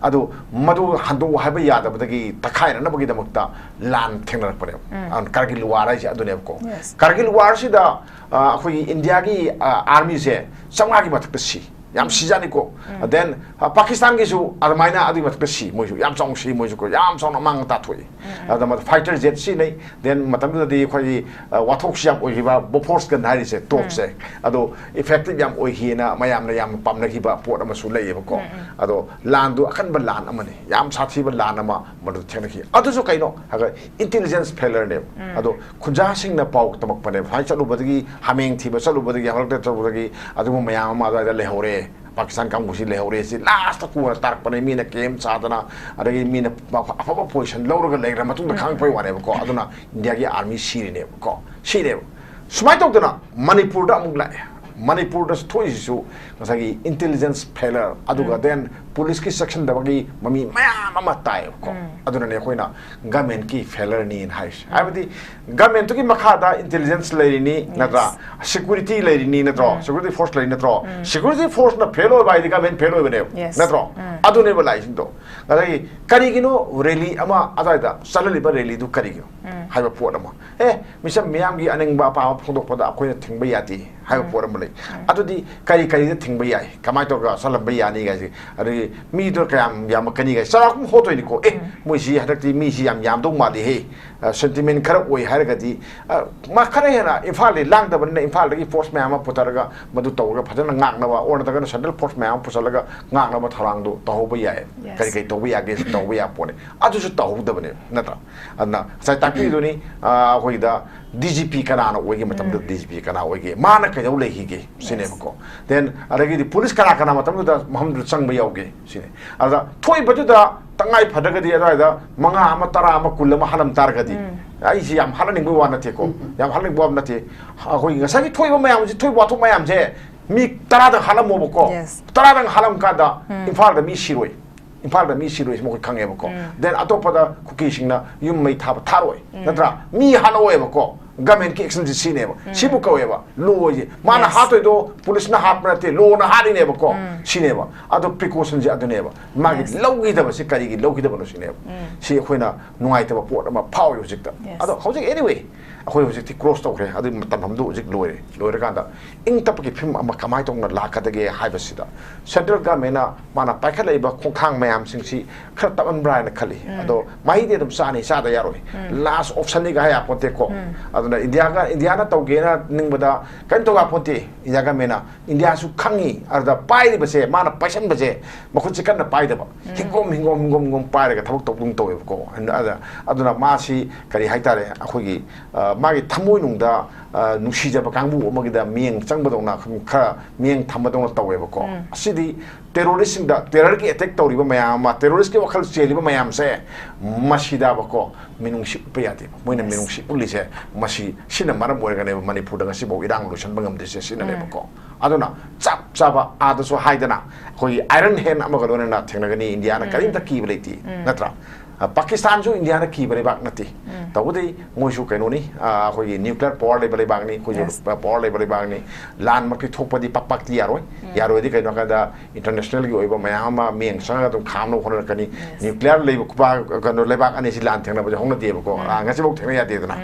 ꯑꯗꯨ ꯃꯗꯨ ꯍꯟꯗꯣꯛꯎ ꯍꯥꯏꯕ ꯌꯥꯗꯕꯗꯒꯤ ꯇꯛꯈꯥꯏꯅꯅꯕꯒꯤꯗꯃꯛꯇ ꯂꯥꯟ ꯊꯦꯡꯅꯔꯛꯄꯅꯦꯕ꯫ ꯑ, ꯀꯥꯔꯒꯤꯜ ꯋꯥꯔ ꯍꯥꯏꯁꯦ ꯑꯗꯨꯅꯦꯕꯀꯣ꯫ ꯀꯥꯔꯒꯤꯜ ꯋꯥꯔꯁꯤꯗ, ꯑ, ꯑꯩꯈꯣꯏꯒꯤ ꯏꯟꯗꯤꯌꯥꯒꯤ, ꯑ, ꯑꯥꯔꯃꯤꯁꯦ ꯆꯥꯝꯃꯉꯥꯒꯤ ꯃꯊꯛꯇ ꯁꯤ꯫ ꯌꯥꯝ ꯁꯤꯖꯥꯅꯤꯀꯣ꯫ Then, ꯑ, ꯄꯥꯀꯤꯁꯇꯥꯟꯒꯤꯁꯨ ꯑꯗꯨꯃꯥꯏꯅ ꯑꯗꯨꯒꯤ ꯃꯊꯛꯇ ꯁꯤ, ꯃꯣꯏꯁꯨ ꯌꯥꯝ ꯆꯥꯎꯅ ꯁꯤ, ꯃꯣꯏꯁꯨꯀꯣ, ꯌꯥꯝ ꯆꯥꯎꯅ ꯑꯃꯥꯡ ꯑꯇꯥ ꯊꯣꯛꯏ꯫ ꯑꯗ ꯃꯗꯨ ꯐꯥꯏꯇꯔ ꯖꯦꯠ ꯁꯤꯖꯤꯟꯅꯩ꯫ Then ꯃꯇꯝꯗꯨꯗꯗꯤ ꯑꯩꯈꯣꯏꯒꯤ, ꯑ, ꯋꯥꯊꯣꯛꯁꯤ ꯌꯥꯝ ꯑꯣꯏꯈꯤꯕ ꯕꯣꯐꯣꯔꯁ ꯒꯟ ꯍꯥꯏꯔꯤꯁꯦ, ꯇꯣꯞꯁꯦ, ꯑꯗꯣ ꯏꯐꯦꯛꯇꯤꯚ ꯌꯥꯝ ꯑꯣꯏꯈꯤꯅ ꯃꯌꯥꯝꯅ ꯌꯥꯝꯅ ꯄꯥꯝꯅꯈꯤꯕ ꯄꯣꯠ ꯑꯃꯁꯨ ꯂꯩꯌꯦꯕꯀꯣ꯫ ꯑꯗꯣ ꯂꯥꯟꯗꯨ ꯑꯀꯟꯕ ꯂꯥꯟ ꯑꯃꯅꯤ, ꯌꯥꯝ ꯁꯥꯊꯤꯕ ꯂꯥꯟ ꯑꯃ ꯃꯗꯨ ꯊꯦꯡꯅꯈꯤ꯫ ꯑꯗꯨꯁꯨ ꯀꯩꯅꯣ ꯍꯥꯏꯔꯒ ꯏꯟꯇꯦꯂꯤꯖꯦꯟꯁ ꯐꯦꯂꯔꯅꯦꯕ꯫ ꯑꯗꯣ ꯈꯨꯟꯖꯥꯁꯤꯡꯅ ꯄꯥꯎ ꯇꯝꯃꯛꯄꯅꯦꯕ, ꯁꯨꯃꯥꯏꯅ ꯆꯠꯂꯨꯕꯗꯒꯤ, ꯍꯥꯃꯦꯡ ꯊꯤꯕ ꯆꯠꯂꯨꯕꯗꯒꯤ, ꯍꯧꯔꯛꯇ ꯆꯠꯂꯨꯕꯗꯒꯤ ꯑꯗꯨꯒꯨꯝꯕ ꯃꯌꯥꯝ ꯑꯃ ꯑꯗꯨꯋꯥꯏꯗ ꯂꯩꯍꯧꯔꯦ, ꯄꯥꯀꯤꯁꯇꯥꯟ ꯀꯥꯡꯕꯨꯁꯤ ꯂꯩꯍꯧꯔꯦ꯫ ꯁꯤ ꯂꯥꯁꯇ ꯀꯣꯟꯅ ꯇꯥꯔꯛꯄꯅꯦ, ꯃꯤꯅ ꯀꯦꯝ ꯁꯥꯗꯅ, ꯑꯗꯒꯤ ꯃꯤꯅ ꯑꯐꯕ ꯄꯣꯖꯤꯁꯟ ꯂꯧꯔꯒ ꯂꯩꯈ꯭ꯔ ꯃꯇꯨꯡꯗ ꯈꯪꯉꯛꯄꯩ ꯋꯥꯅꯦꯕꯀꯣ꯫ ꯑꯗꯨꯅ ꯏꯟꯗꯤꯌꯥꯒꯤ ꯑꯥꯔꯃꯤ ꯁꯤꯔꯤꯅꯦꯕꯀꯣ, ꯁꯤꯔꯦꯕ꯫ ꯁꯨꯃꯥꯏꯅ ꯇꯧꯗꯅ ꯃꯅꯤꯄꯨꯔꯗ ꯑꯃꯨꯛ ꯂꯥꯛꯑꯦ꯫ ꯃꯅꯤꯄꯨꯔꯗ ꯊꯣꯛꯏꯁꯤꯁꯨ ꯉꯁꯥꯏꯒꯤ ꯏꯟꯇꯦꯂꯤꯖꯦꯟꯁ ꯐꯦꯂꯔ, ꯑꯗꯨꯒ ꯗꯦꯟ ꯄꯨꯂꯤꯁꯀꯤ ꯆꯦꯛꯁꯤꯟꯗꯕꯒꯤ ꯃꯃꯤ ꯃꯌꯥꯝ ꯑꯃ ꯇꯥꯏꯌꯦꯕꯀꯣ꯫ ꯑꯗꯨꯅꯅꯦ ꯑꯩꯈꯣꯏꯅ ꯒꯃꯦꯟꯀꯤ ꯐꯦꯂꯔꯅꯤꯅ ꯍꯥꯏꯔꯤꯁꯦ꯫ ꯍꯥꯏꯕꯗꯤ ꯒꯃꯦꯟꯇꯨꯒꯤ ꯃꯈꯥꯗ ꯏꯟꯇꯦꯂꯤꯖꯦꯟꯁ ꯂꯩꯔꯤꯅꯤ, ꯅꯠꯇ꯭ꯔꯥ? ꯁꯦꯀ꯭ꯌꯨꯔꯤꯇꯤ ꯂꯩꯔꯤꯅꯤ, ꯅꯠꯇ꯭ꯔꯣ? ꯁꯦꯀ꯭ꯌꯨꯔꯤꯇꯤ ꯐꯣꯔꯁ ꯂꯩꯔꯤ, ꯅꯠꯇ꯭ꯔꯣ? ꯁꯦꯀ꯭ꯌꯨꯔꯤꯇꯤ ꯐꯣꯔꯁꯅ ꯐꯦꯜ ꯑꯣꯏꯕ ꯍꯥꯏꯗꯤ ꯒꯃꯦꯟ ꯐꯦꯜ ꯑꯣꯏꯕꯅꯦꯕ, ꯅꯠꯇ꯭ꯔꯣ? ꯑꯗꯨꯅꯦꯕ ꯂꯥꯛꯏꯁꯤꯡꯗꯣ꯫ ꯑꯗꯒꯤ ꯀꯔꯤꯒꯤꯅꯣ ꯔꯦꯂꯤ ꯑꯃ ꯑꯗꯨꯋꯥꯏꯗ ꯆꯠꯍꯜꯂꯤꯕ ꯔꯦꯂꯤꯗꯨ ꯀꯔꯤꯒꯤꯅꯣ ꯍꯥꯏꯕ ꯄꯣꯠ ꯑꯃ꯫ ꯑꯦ, ꯃꯤꯆꯝ ꯃꯤꯌꯥꯝꯒꯤ ꯑꯅꯤꯡꯕ ꯑꯄꯥꯝꯕ ꯐꯣꯡꯗꯣꯛꯄꯗ ꯑꯩꯈꯣꯏꯅ ꯊꯤꯡꯕ ꯌꯥꯗꯦ ꯍꯥꯏꯕ ꯄꯣꯠ ꯑꯃ ꯂꯩ꯫ ꯑꯗꯨꯗꯤ ꯀꯔꯤ ꯀꯔꯤꯗ ꯊꯤꯡꯕ ꯌꯥꯏ, ꯀꯃꯥꯏꯅ ꯇꯧꯔꯒ ꯆꯠꯍꯟꯕ ꯌꯥꯅꯤ ꯍꯥꯏꯁꯦ, ꯑꯗꯒꯤ ꯃꯤꯗꯣ ꯀꯌꯥꯝ ꯌꯥꯝꯃꯛꯀꯅꯤ ꯍꯥꯏꯁꯦ, ꯆꯥꯎꯔꯥꯛꯄ ꯍꯣꯠꯇꯣꯏꯅꯤꯀꯣ꯫ ꯑꯦ, ꯃꯣꯏꯁꯤ ꯍꯟꯗꯛꯇꯤ ꯃꯤꯁꯤ ꯌꯥꯝ ꯌꯥꯝꯗꯧ ꯃꯥꯜꯂꯤꯍꯦ, ꯑ, ꯁꯦꯟꯇꯤꯃꯦꯟ ꯈꯔ ꯑꯣꯏ ꯍꯥꯏꯔꯒꯗꯤ, ꯑ, ꯃꯥ ꯈꯔ ꯍꯦꯟꯅ ꯏꯝꯐꯥꯜꯗꯤ ꯂꯥꯡꯗꯕꯅꯤꯅ ꯏꯝꯐꯥꯜꯗꯒꯤ ꯐꯣꯔꯁ ꯃꯌꯥꯝ ꯑꯃ ꯄꯨꯊꯔꯒ ꯃꯗꯨ ꯇꯧꯔꯒ ꯐꯖꯅ ꯉꯥꯛꯅꯕ, ꯑꯣꯔ ꯅꯠꯇ꯭ꯔꯒꯅ ꯁꯦꯟꯇ꯭ꯔꯦꯜ ꯐꯣꯔꯁ ꯃꯌꯥꯝ ꯑꯃ ꯄꯨꯁꯜꯂꯒ ꯉꯥꯛꯅꯕ ꯊꯧꯔꯥꯡꯗꯨ ꯇꯧꯍꯧꯕ ꯌꯥꯏ꯫ ꯀꯔꯤ ꯀꯔꯤ ꯇꯧꯕ ꯌꯥꯒꯦ ꯁꯤ ꯇꯧꯕ ꯌꯥꯕ ꯄꯣꯠꯅꯤ꯫ ꯑꯗꯨꯁꯨ ꯇꯧꯍꯧꯗꯕꯅꯦꯕ, ꯅꯠꯇ꯭ꯔꯥ? ꯑꯗꯨꯅ ꯉꯁꯥꯏ ꯇꯥꯛꯄꯤꯗꯨꯅꯤ, ꯑ, ꯑꯩꯈꯣꯏꯒꯤꯗ ꯗꯤ ꯖꯤ ꯄꯤ ꯀꯅꯥꯅ ꯑꯣꯏꯒꯦ ꯃꯇꯝꯗ, ꯗꯤ ꯖꯤ ꯄꯤ ꯀꯅꯥ ꯑꯣꯏꯒꯦ, ꯃꯥꯅ ꯀꯩꯗꯧ ꯂꯩꯈꯤꯒꯦ ꯁꯤꯅꯦꯕꯀꯣ꯫ ꯗꯦꯟ ꯑꯗꯒꯤꯗꯤ ꯄꯨꯂꯤꯁ ꯀꯅꯥ ꯀꯅꯥ ꯃꯇꯝꯗꯨꯗ ꯃꯐꯝꯗꯨꯗ ꯆꯪꯕ ꯌꯥꯎꯒꯦ ꯁꯤꯅꯤ꯫ ꯑꯗ ꯊꯣꯛꯏꯕꯗꯨꯗ ꯇꯉꯥꯏ ꯐꯗ꯭ꯔꯒꯗꯤ ꯑꯗꯨꯋꯥꯏꯗ ꯃꯉꯥ ꯑꯃ, ꯇꯔꯥ ꯑꯃ, ꯀꯨꯟ ꯑꯃ ꯍꯥꯠꯂꯝ ꯇꯥꯔꯒꯗꯤ, ꯑꯩꯁꯤ ꯌꯥꯝ ꯍꯥꯠꯍꯟꯅꯤꯡꯕ ꯋꯥ ꯅꯠꯇꯦꯀꯣ, ꯌꯥꯝ ꯍꯥꯠꯍꯟꯅꯤꯡꯕ ꯋꯥ ꯅꯠꯇꯦ꯫ ꯑꯩꯈꯣꯏꯒꯤ ꯉꯁꯥꯏꯒꯤ ꯊꯣꯛꯏꯕ ꯃꯌꯥꯝꯁꯤ, ꯊꯣꯛꯏꯕ ꯋꯥꯊꯣꯛ ꯃꯌꯥꯝꯁꯦ ꯃꯤ ꯇꯔꯥꯗꯪ ꯍꯥꯠꯂꯝꯃꯣꯕꯀꯣ꯫ ꯇꯔꯥꯗꯪ ꯍꯥꯠꯂꯝ ꯀꯥꯟꯗ ꯏꯝꯐꯥꯜꯗ ꯃꯤ ꯁꯤꯔꯣꯏ꯫ ꯏꯝꯐꯥꯜꯗ ꯃꯤ ꯁꯤꯔꯣꯏꯁꯤ ꯃꯈꯣꯏ ꯈꯪꯉꯦꯕꯀꯣ꯫ Then ꯑꯇꯣꯞꯄꯗ ꯀꯨꯀꯤꯁꯤꯡꯅ ꯌꯨꯝ ꯃꯩ ꯊꯥꯕ ꯊꯥꯔꯣꯏ, ꯅꯠꯇ꯭ꯔꯥ? ꯃꯤ ꯍꯥꯠꯍꯧꯋꯦꯕꯀꯣ꯫ Government ꯀꯤ action ꯁꯤ ꯁꯤꯅꯦꯕ꯫ ꯁꯤꯕꯨ ꯀꯧꯋꯦꯕ law ꯍꯥꯏꯁꯦ꯫ ꯃꯥꯅ Yes. ꯍꯥꯠꯇꯣꯏꯗꯣ police ꯅ ꯍꯥꯠꯄ ꯅꯠꯇꯦ, law ꯅ ꯍꯥꯠꯂꯤꯅꯦꯕꯀꯣ꯫ ꯁꯤꯅꯦꯕ꯫ ꯑꯗꯣ precaution ꯁꯦ ꯑꯗꯨꯅꯦꯕ꯫ ꯃꯥꯒꯤ Yes. ꯂꯧꯈꯤꯗꯕꯁꯤ ꯀꯔꯤꯒꯤ ꯂꯧꯈꯤꯗꯕꯅꯣ ꯁꯤꯅꯦꯕ꯫ ꯁꯤ ꯑꯩꯈꯣꯏꯅ ꯅꯨꯡꯉꯥꯏꯇꯕ ꯄꯣꯠ ꯑꯃ ꯐꯥꯎꯏ ꯍꯧꯖꯤꯛꯇ꯫ Yes. ꯑꯗꯣ ꯍꯧꯖꯤꯛ anyway ꯑꯩꯈꯣꯏ ꯍꯧꯖꯤꯛꯇꯤ cross ꯇꯧꯈ꯭ꯔꯦ꯫ ꯑꯗꯨꯒꯤ ꯃꯇꯝ ꯑꯃꯗꯨ ꯍꯧꯖꯤꯛ ꯂꯣꯏꯔꯦ꯫ ꯂꯣꯏꯔꯀꯥꯟꯗ ꯏꯪ ꯇꯞꯄꯒꯤ ꯐꯤꯕꯝ ꯑꯃ ꯀꯃꯥꯏꯅ ꯇꯧꯅ ꯂꯥꯛꯀꯗꯒꯦ ꯍꯥꯏꯕꯁꯤꯗ central government ꯅ ꯃꯥꯅ ꯄꯥꯏꯈꯠꯂꯛꯏꯕ ꯈꯣꯡꯊꯥꯡ ꯃꯌꯥꯝꯁꯤꯡꯁꯤ ꯈꯔ ꯇꯞꯍꯟꯕ꯭ꯔꯥ ꯍꯥꯏꯅ ꯈꯜꯂꯤ꯫ ꯑꯗꯣ ꯃꯍꯩꯗꯤ ꯑꯗꯨꯝ ꯆꯥꯅꯤ, ꯆꯥꯗ ꯌꯥꯔꯣꯏ꯫ Last option ꯅꯤꯒ ꯍꯥꯏ ꯌꯥꯄꯣꯟꯇꯦꯀꯣ꯫ ꯑꯗꯨꯅ ꯏꯟꯗꯤꯌꯥꯒ, ꯏꯟꯗꯤꯌꯥꯅ ꯇꯧꯒꯦꯅ ꯅꯤꯡꯕꯗ ꯀꯔꯤꯝ ꯇꯧ ꯌꯥꯄꯣꯟꯇꯦ꯫ ꯏꯟꯗꯤꯌꯥ government ꯅ, ꯏꯟꯗꯤꯌꯥꯁꯨ ꯈꯪꯉꯤ꯫ ꯑꯗꯨꯗ ꯄꯥꯏꯔꯤꯕꯁꯦ, ꯃꯥꯅ ꯄꯥꯏꯁꯟꯕꯁꯦ ꯃꯈꯨꯠꯁꯦ ꯀꯟꯅ ꯄꯥꯏꯗꯕ, ꯍꯤꯡꯒꯣꯝ ꯍꯤꯡꯒꯣꯝ ꯍꯤꯡꯒꯣꯝ ꯍꯤꯡꯒꯣꯝ ꯄꯥꯏꯔꯒ ꯊꯕꯛ ꯇꯧꯕꯗꯧ ꯇꯧꯋꯦꯕꯀꯣ꯫ ꯑꯗ-, ꯑꯗꯨꯅ ꯃꯥꯁꯤ ꯀꯔꯤ ꯍꯥꯏꯇꯥꯔꯦ, ꯑꯩꯈꯣꯏꯒꯤ, ꯑ, ꯃꯥꯒꯤ ꯊꯃꯣꯏꯅꯨꯡꯗ, ꯑ, ꯅꯨꯡꯁꯤꯖꯕ ꯀꯥꯡꯕꯨ ꯑꯃꯒꯤꯗ ꯃꯤꯠꯌꯦꯡ ꯆꯪꯕꯗꯧꯅ, ꯈꯔ ꯃꯤꯠꯌꯦꯡ ꯊꯝꯕꯗꯧꯅ ꯇꯧꯋꯦꯕꯀꯣ꯫ ꯑꯁꯤꯗꯤ terrorist ꯁꯤꯡꯗ, terror ꯒꯤ attack ꯇꯧꯔꯤꯕ ꯃꯌꯥꯝ ꯑꯃ, terrorist ꯀꯤ ꯋꯥꯈꯜ ꯆꯦꯜꯂꯤꯕ ꯃꯌꯥꯝꯁꯦ ꯃꯁꯤꯗꯕꯀꯣ ꯃꯤꯅꯨꯡꯁꯤ ꯎꯠꯄ ꯌꯥꯗꯦꯕ꯫ ꯃꯣꯏꯅ ꯃꯤꯅꯨꯡꯁꯤ ꯎꯠꯂꯤꯁꯦ ꯃꯁꯤ, ꯁꯤꯅ ꯃꯔꯝ ꯑꯣꯏꯔꯒꯅꯦꯕ ꯃꯅꯤꯄꯨꯔꯗ ꯉꯁꯤꯐꯥꯎ ꯏꯔꯥꯡ ꯂꯣꯏꯁꯤꯟꯕ ꯉꯝꯗ꯭ꯔꯤꯁꯦ ꯁꯤꯅꯅꯦꯕꯀꯣ꯫ ꯑꯗꯨꯅ ꯆꯞ ꯆꯥꯕ ꯑꯥꯗꯁꯨ ꯍꯥꯏꯗꯅ ꯑꯩꯈꯣꯏꯒꯤ iron hand ꯑꯃꯒ ꯂꯣꯏꯅꯅ ꯊꯦꯡꯅꯒꯅꯤ꯫ ꯏꯟꯗꯤꯌꯥꯅ ꯀꯔꯤꯝꯇ ꯀꯤꯕ ꯂꯩꯇꯦ, ꯅꯠꯇ꯭ꯔꯥ? ꯑ, ꯄꯥꯀꯤꯁꯇꯥꯟꯁꯨ ꯏꯟꯗꯤꯌꯥꯅ ꯀꯤꯕ ꯂꯩꯕꯥꯛ ꯅꯠꯇꯦ꯫ ꯇꯧꯕꯗꯤ ꯃꯣꯏꯁꯨ ꯀꯩꯅꯣꯅꯤ, ꯑ, ꯑꯩꯈꯣꯏꯒꯤ nuclear power ꯂꯩꯕ ꯂꯩꯕꯥꯛꯅꯤ, ꯑꯩꯈꯣꯏꯁꯨ Yes. power ꯂꯩꯕ ꯂꯩꯕꯥꯛꯅꯤ꯫ ꯂꯥꯟꯃꯛꯇꯤ ꯊꯣꯛꯄꯗꯤ ꯄꯥꯛ ꯄꯥꯛꯇꯤ ꯌꯥꯔꯣꯏ꯫ ꯌꯥꯔꯣꯏꯗꯤ ꯀꯩꯅꯣ ꯍꯥꯏ ꯀꯥꯟꯗ international ꯒꯤ ꯑꯣꯏꯕ ꯃꯌꯥꯝ ꯑꯃ ꯃꯤꯠꯌꯦꯡ ꯆꯪꯉꯒ ꯑꯗꯨꯝ ꯈꯥꯝꯅꯕ ꯍꯣꯠꯅꯔꯛꯀꯅꯤ꯫ Yes. Nuclear ꯂꯩꯕ ꯈꯨꯄꯥ-, ꯀꯩꯅꯣ ꯂꯩꯕꯥꯛ ꯑꯅꯤꯁꯤ ꯂꯥꯟ ꯊꯦꯡꯅꯕꯁꯦ ꯍꯧꯅꯗꯦꯕꯀꯣ꯫ ꯑ, ꯉꯁꯤꯐꯥꯎ ꯊꯦꯡꯅ ꯌꯥꯗꯦꯗꯅ꯫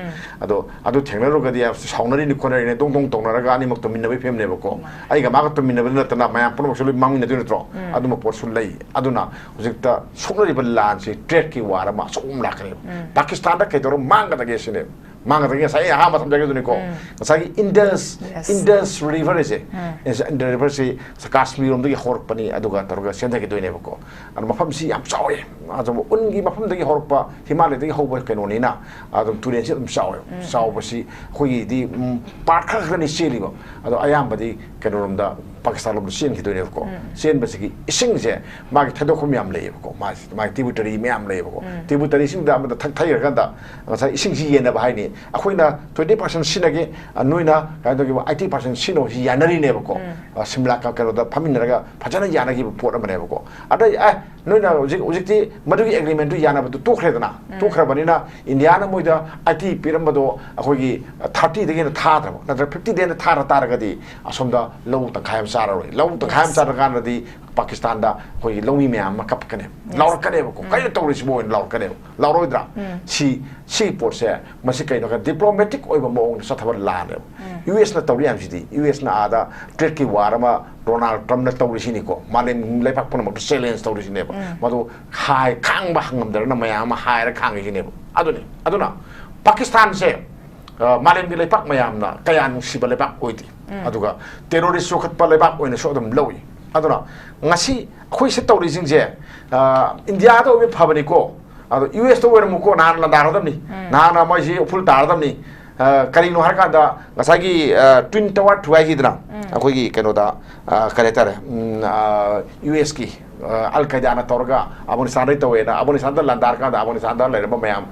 ꯑꯗꯣ ꯑꯗꯨ ꯊꯦꯡꯅꯔꯨꯔꯒꯗꯤ ꯁꯥꯎꯅꯔꯤꯅꯤ ꯈꯣꯠꯅꯔꯤꯅꯤ ꯗꯣꯡ ꯗꯣꯡ ꯇꯧꯅꯔꯒ ꯑꯅꯤꯃꯛ ꯇꯨꯝꯃꯤꯟꯅꯕꯒꯤ ꯐꯤꯕꯝꯅꯦꯕꯀꯣ꯫ ꯑꯩꯒ ꯃꯥꯒ ꯇꯨꯝꯃꯤꯟꯅꯕꯗ ꯅꯠꯇꯅ ꯃꯌꯥꯝ ꯄꯨꯝꯅꯃꯛꯁꯨ ꯂꯣꯏ ꯃꯥꯡꯃꯤꯟꯅꯗꯣꯏ ꯅꯠꯇ꯭ꯔꯣ? ꯑꯗꯨꯝꯕ ꯄꯣꯠꯁꯨ ꯂꯩ꯫ ꯑꯗꯨꯅ ꯍꯧꯖꯤꯛꯇ ꯁꯣꯛꯅꯔꯤꯕ ꯂꯥꯟꯁꯤ trade ꯀꯤ war ꯑꯃ ꯑꯆꯧꯕ ꯑꯃ ꯂꯥꯛꯀꯅꯦꯕ꯫ ꯄꯥꯀꯤꯁꯇꯥꯟꯗ ꯀꯩꯗꯧꯔ ꯃꯥꯡꯒꯗꯒꯦ ꯁꯤꯅꯦꯕ꯫ ꯃꯥꯡꯒꯗꯒꯦ ꯉꯁꯥꯏ ꯑꯩ ꯑꯍꯥꯟꯕ ꯊꯝꯖꯒꯦꯗꯨꯅꯤꯀꯣ꯫ ꯉꯁꯥꯏꯒꯤ Indus, Yes. Indus River ꯁꯦ, Indus River ꯁꯤ Kashmir ꯔꯣꯝꯗꯒꯤ ꯍꯧꯔꯛꯄꯅꯤ, ꯑꯗꯨꯒ ꯇꯧꯔꯒ ꯆꯦꯟꯊꯈꯤꯗꯣꯏꯅꯦꯕꯀꯣ꯫ ꯑꯗꯣ ꯃꯐꯝꯁꯤ ꯌꯥꯝ ꯆꯥꯎꯋꯦ꯫ ꯑꯗꯨꯝ ꯎꯟꯒꯤ ꯃꯐꯝꯗꯒꯤ ꯍꯧꯔꯛꯄ, ꯍꯤꯃꯥꯂꯌꯗꯒꯤ ꯍꯧꯕ ꯀꯩꯅꯣꯅꯤꯅ ꯑꯗꯨꯝ ꯇꯨꯔꯦꯟꯁꯤ ꯑꯗꯨꯝ ꯆꯥꯎꯋꯦ꯫ ꯆꯥꯎꯕꯁꯤ ꯑꯩꯈꯣꯏꯒꯤꯗꯤ, ꯎꯝ, part ꯈꯔ ꯈꯛꯇꯅꯤ ꯆꯦꯜꯂꯤꯕ꯫ ꯑꯗꯣ ꯑꯌꯥꯝꯕꯗꯤ ꯀꯩꯅꯣꯔꯣꯝꯗ, ꯄꯥꯀꯤꯁꯇꯥꯟ ꯂꯣꯝꯗ ꯆꯦꯟꯈꯤꯗꯣꯏꯅꯦꯕꯀꯣ꯫ ꯆꯦꯟꯕꯁꯤꯒꯤ ꯏꯁꯤꯡꯁꯦ ꯃꯥꯒꯤ ꯊꯩꯗꯣꯛꯐꯝ ꯌꯥꯝ ꯂꯩꯌꯦꯕꯀꯣ꯫ ꯃꯥꯒꯤ, ꯃꯥꯒꯤ tributary ꯃꯌꯥꯝ ꯂꯩꯌꯦꯕꯀꯣ꯫ Tributary ꯁꯤꯡꯗ ꯑꯃꯗ ꯊꯛ-, ꯊꯩꯈ꯭ꯔꯀꯥꯟꯗ ꯉꯁꯥꯏ ꯏꯁꯤꯡꯁꯤ ꯌꯦꯟꯅꯕ ꯍꯥꯏꯅꯤ꯫ ꯑꯩꯈꯣꯏꯅ twenty percent ꯁꯤꯖꯤꯟꯅꯒꯦ, ꯑ, ꯅꯣꯏꯅ ꯀꯩꯅꯣ ꯇꯧꯒꯦ, eighty percent ꯁꯤꯖꯤꯟꯅꯧ, ꯁꯤ ꯌꯥꯅꯔꯤꯅꯦꯕꯀꯣ꯫ ꯑ, ꯁꯤꯝꯂꯥ ꯀ-, ꯀꯩꯅꯣꯗ ꯐꯝꯃꯤꯟꯅꯔꯒ ꯐꯖꯅ ꯌꯥꯅꯈꯤꯕ ꯄꯣꯠ ꯑꯃꯅꯦꯕꯀꯣ꯫ ꯑꯗꯩ, ꯑꯦ, ꯅꯣꯏꯅ ꯍꯧꯖꯤꯛ ꯍꯧꯖꯤꯛꯇꯤ ꯃꯗꯨꯒꯤ ꯑꯦꯒ꯭ꯔꯤꯃꯦꯟꯗꯨ ꯌꯥꯅꯕꯗꯨ ꯇꯣꯛꯈ꯭ꯔꯦꯗꯅ꯫ ꯇꯣꯛꯈ꯭ꯔꯕꯅꯤꯅ ꯏꯟꯗꯤꯌꯥꯅ ꯃꯣꯏꯗ ꯑꯥꯏ ꯇꯤ ꯄꯤꯔꯝꯕꯗꯣ ꯑꯩꯈꯣꯏꯒꯤ ꯊꯥꯔꯇꯤꯗꯒꯤ ꯍꯦꯟꯅ ꯊꯥꯗ꯭ꯔꯕ, ꯅꯠꯇ꯭ꯔꯒ ꯐꯤꯐꯇꯤꯗꯒꯤ ꯍꯦꯟꯅ ꯊꯥꯔ ꯇꯥꯔꯒꯗꯤ ꯑꯁꯣꯝꯗ ꯂꯧ ꯇꯪꯈꯥꯏ ꯑꯃ ꯆꯥꯔꯔꯣꯏ꯫ ꯂꯧ ꯇꯪꯈꯥꯏ ꯑꯃ ꯆꯥꯔꯀꯥꯟꯗꯗꯤ ꯄꯥꯀꯤꯁꯇꯥꯟꯗ ꯑꯩꯈꯣꯏꯒꯤ ꯂꯧꯃꯤ ꯃꯌꯥꯝ ꯑꯃ ꯀꯞꯀꯅꯦꯕ, ꯂꯥꯎꯔꯛꯀꯅꯦꯕꯀꯣ꯫ ꯀꯩꯅꯣ ꯇꯧꯔꯤꯁꯤꯕꯣ ꯍꯥꯏꯅ ꯂꯥꯎꯔꯛꯀꯅꯦꯕ꯫ ꯂꯥꯎꯔꯣꯏꯗ꯭ꯔꯥ? ꯁꯤ, ꯁꯤꯒꯤ ꯄꯣꯠꯁꯦ, ꯃꯁꯤ ꯀꯩꯅꯣ ꯍꯥꯏ, ꯗꯤꯄ꯭ꯂꯣꯃꯦꯇꯤꯛ ꯑꯣꯏꯕ ꯃꯑꯣꯡꯗ ꯆꯠꯊꯕ ꯂꯥꯟꯅꯦꯕ꯫ ꯌꯨ ꯑꯦꯁꯅ ꯇꯧꯔꯤ ꯃꯌꯥꯝꯁꯤꯗꯤ, ꯌꯨ ꯑꯦꯁꯅ ꯑꯥꯗ ꯇ꯭ꯔꯦꯗꯀꯤ ꯋꯥꯔ ꯑꯃ ꯗꯣꯅꯥꯜꯗ ꯇ꯭ꯔꯝꯞꯅ ꯇꯧꯔꯤꯁꯤꯅꯤꯀꯣ꯫ ꯃꯥꯂꯦꯝ ꯂꯩꯄꯥꯛ ꯄꯨꯝꯅꯃꯛꯇ ꯆꯦꯂꯦꯟꯖ ꯇꯧꯔꯤꯁꯤꯅꯦꯕ꯫ ꯃꯗꯨ ꯍꯥꯏ, ꯈꯥꯡꯕ ꯉꯝꯗꯗꯅ ꯃꯌꯥꯝ ꯑꯃ ꯍꯥꯏꯔ ꯈꯥꯡꯉꯤꯁꯤꯅꯦꯕ꯫ ꯑꯗꯨꯅꯤ꯫ ꯑꯗꯨꯅ ꯄꯥꯀꯤꯁꯇꯥꯟꯁꯦ, ꯑ, ꯃꯥꯂꯦꯝꯒꯤ ꯂꯩꯄꯥꯛ ꯃꯌꯥꯝꯅ ꯀꯌꯥ ꯅꯨꯡꯁꯤꯕ ꯂꯩꯄꯥꯛ ꯑꯣꯏꯗꯦ꯫ ꯑꯗꯨꯒ ꯇꯦꯔꯣꯔꯤꯁ ꯆꯣꯛꯈꯠꯄ ꯂꯩꯕꯥꯛ ꯑꯣꯏꯅꯁꯨ ꯑꯗꯨꯝ ꯂꯧꯏ꯫ ꯑꯗꯨꯅ ꯉꯁꯤ ꯑꯩꯈꯣꯏ ꯁꯤ ꯇꯧꯔꯤꯁꯤꯡꯁꯦ, ꯑ, ꯏꯟꯗꯤꯌꯥꯗ ꯑꯣꯏꯕ ꯐꯕꯅꯤꯀꯣ, ꯑꯗꯣ ꯌꯨ ꯑꯦꯁꯇ ꯑꯣꯏꯔꯝꯃꯨꯀꯣ, ꯅꯍꯥꯟ ꯂꯥꯟꯗꯥꯔꯗꯕꯅꯤ꯫ ꯅꯍꯥꯟ ꯃꯣꯏꯁꯤ ꯎꯐꯨꯜ ꯇꯥꯔꯗꯕꯅꯤ꯫ ꯑ, ꯀꯔꯤꯅꯣ ꯍꯥꯏꯔꯀꯥꯟꯗ ꯉꯁꯥꯏꯒꯤ, ꯑ, ꯇ꯭ꯋꯤꯟ ꯇꯋꯥꯔ ꯊꯨꯒꯥꯏꯈꯤꯗꯅ ꯑꯩꯈꯣꯏꯒꯤ ꯀꯩꯅꯣꯗ, ꯑ, ꯀꯔꯤ ꯍꯥꯏꯇꯥꯔꯦ, ꯎꯝ, ꯑ, ꯌꯨ ꯑꯦꯁꯀꯤ, ꯑ, ꯑꯜ ꯀꯥꯏꯗꯥꯅ ꯇꯧꯔꯒ ꯑꯐꯒꯥꯅꯤꯁꯇꯥꯟꯗꯩ ꯇꯧꯋꯦꯅ, ꯑꯐꯒꯥꯅꯤꯁꯇꯥꯟꯗ ꯂꯥꯟꯗꯥꯔꯀꯥꯟꯗ ꯑꯐꯒꯥꯅꯤꯁꯇꯥꯟꯗ ꯂꯩꯔꯝꯕ ꯃꯌꯥꯝ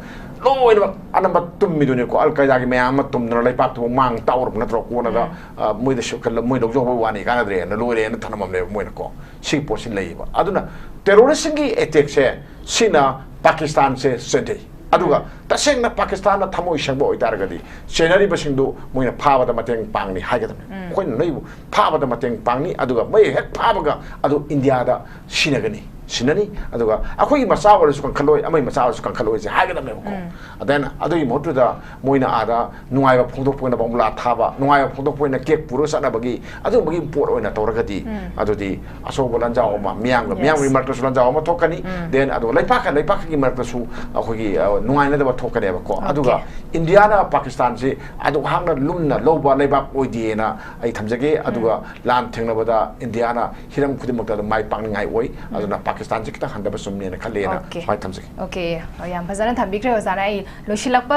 ꯂꯣꯏꯅꯃꯛ ꯑꯅꯝꯕ ꯇꯨꯝꯃꯤꯗꯨꯅꯤꯀꯣ꯫ ꯑꯜ ꯀꯥꯏꯗꯥꯒꯤ ꯃꯌꯥꯝ ꯑꯃ ꯇꯨꯝꯗꯅ ꯂꯩꯄꯥꯛꯇꯨꯕꯨ ꯃꯥꯡ ꯇꯥꯛꯎꯔꯕ ꯅꯠꯇ꯭ꯔꯣ? ꯀꯣꯟꯅꯗ, ꯑ, ꯃꯣꯏꯗ ꯁꯨ-, ꯃꯣꯏ ꯂꯧꯖꯍꯧꯕ ꯋꯥꯅꯤ, ꯀꯥꯟꯅꯗ꯭ꯔꯦꯅ ꯂꯣꯏꯔꯦꯅ ꯊꯅꯝꯃꯕꯅꯦꯕ ꯃꯣꯏꯅꯀꯣ꯫ ꯁꯤꯒꯤ ꯄꯣꯠꯁꯤ ꯂꯩꯌꯦꯕ꯫ ꯑꯗꯨꯅ ꯇꯦꯔꯣꯔꯤꯁꯁꯤꯡꯒꯤ ꯑꯦꯇꯦꯛꯁꯦ ꯁꯤꯅ ꯄꯥꯀꯤꯁꯇꯥꯟꯁꯦ ꯆꯦꯟꯊꯩ꯫ ꯑꯗꯨꯒ ꯇꯁꯦꯡꯅ ꯄꯥꯀꯤꯁꯇꯥꯟꯅ ꯊꯃꯣꯏ ꯁꯦꯡꯕ ꯑꯣꯏꯇꯥꯔꯒꯗꯤ ꯆꯦꯟꯅꯔꯤꯕꯁꯤꯡꯗꯨ ꯃꯣꯏꯅ ꯐꯥꯕꯗ ꯃꯇꯦꯡ ꯄꯥꯡꯅꯤ ꯍꯥꯏꯒꯗꯕꯅꯤ꯫ ꯑꯩꯈꯣꯏꯅ ꯅꯣꯏꯕꯨ ꯐꯥꯕꯗ ꯃꯇꯦꯡ ꯄꯥꯡꯅꯤ, ꯑꯗꯨꯒ ꯃꯣꯏ ꯍꯦꯛ ꯐꯥꯕꯒ ꯑꯗꯨ ꯏꯟꯗꯤꯌꯥꯗ ꯁꯤꯟꯅꯒꯅꯤ, ꯁꯤꯟꯅꯅꯤ꯫ ꯑꯗꯨꯒ ꯑꯩꯈꯣꯏꯒꯤ ꯃꯆꯥ ꯑꯣꯏꯔꯁꯨ ꯀꯟꯈꯠꯂꯣꯏ, ꯑꯃꯒꯤ ꯃꯆꯥ ꯑꯣꯏꯔꯁꯨ ꯀꯟꯈꯠꯂꯣꯏꯁꯦ ꯍꯥꯏꯒꯗꯕꯅꯦꯕꯀꯣ꯫ ꯑꯗꯨꯅ ꯑꯗꯨꯒꯤ ꯃꯍꯨꯠꯇꯨꯗ ꯃꯣꯏꯅ ꯑꯥꯗ ꯅꯨꯡꯉꯥꯏꯕ ꯐꯣꯡꯗꯣꯛꯄ ꯑꯣꯏꯅ ꯕꯣꯝꯕꯨꯂꯥ ꯊꯥꯕ, ꯅꯨꯡꯉꯥꯏꯕ ꯐꯣꯡꯗꯣꯛꯄ ꯑꯣꯏꯅ ꯀꯦꯛ ꯄꯨꯔꯒ ꯆꯠꯅꯕꯒꯤ ꯑꯗꯨꯒꯨꯝꯕꯒꯤ ꯄꯣꯠ ꯑꯣꯏꯅ ꯇꯧꯔꯒꯗꯤ, ꯑꯗꯨꯗꯤ ꯑꯆꯧꯕ ꯂꯥꯟꯖꯥꯎ ꯑꯃ, ꯃꯤꯌꯥꯝꯒ ꯃꯤꯌꯥꯝꯒꯤ ꯃꯔꯛꯇꯁꯨ ꯂꯥꯟꯖꯥꯎ ꯑꯃ ꯊꯣꯛꯀꯅꯤ꯫ Then ꯑꯗꯨꯒ ꯂꯩꯄꯥꯛꯀ ꯂꯩꯄꯥꯛꯀꯤ ꯃꯔꯛꯇꯁꯨ ꯑꯩꯈꯣꯏꯒꯤ, ꯑ, ꯅꯨꯡꯉꯥꯏꯅꯗꯕ ꯊꯣꯛꯀꯅꯦꯕꯀꯣ꯫ ꯑꯗꯨꯒ ꯏꯟꯗꯤꯌꯥꯅ ꯄꯥꯀꯤꯁꯇꯥꯟꯁꯤ ꯑꯗꯨꯛ ꯍꯥꯛꯅ ꯂꯨꯝꯅ ꯂꯧꯕ ꯂꯩꯕꯥꯛ ꯑꯣꯏꯗꯦꯅ ꯑꯩ ꯊꯝꯖꯒꯦ꯫ ꯑꯗꯨꯒ ꯂꯥꯟ ꯊꯦꯡꯅꯕꯗ ꯏꯟꯗꯤꯌꯥꯅ ꯍꯤꯔꯝ ꯈꯨꯗꯤꯡꯃꯛꯇ ꯑꯗꯨꯝ ꯃꯥꯏ ꯄꯥꯛꯅꯤꯡꯉꯥꯏ ꯑꯣꯏ꯫ ꯑꯗꯨꯅ ꯄꯥꯀꯤꯁꯇꯥꯟꯁꯤ ꯈꯤꯇꯪ ꯍꯟꯊꯕ ꯆꯨꯝꯃꯦꯅ ꯈꯜꯂꯦꯅ ꯁꯨꯃꯥꯏꯅ ꯊꯝꯖꯒꯦ꯫ ꯑꯣꯀꯦ, ꯌꯥꯝ ꯐꯖꯅ ꯊꯝꯕꯤꯈ꯭ꯔꯦ ꯑꯣꯖꯥꯅ꯫ ꯑꯩ ꯂꯣꯏꯁꯤꯜꯂꯛꯄ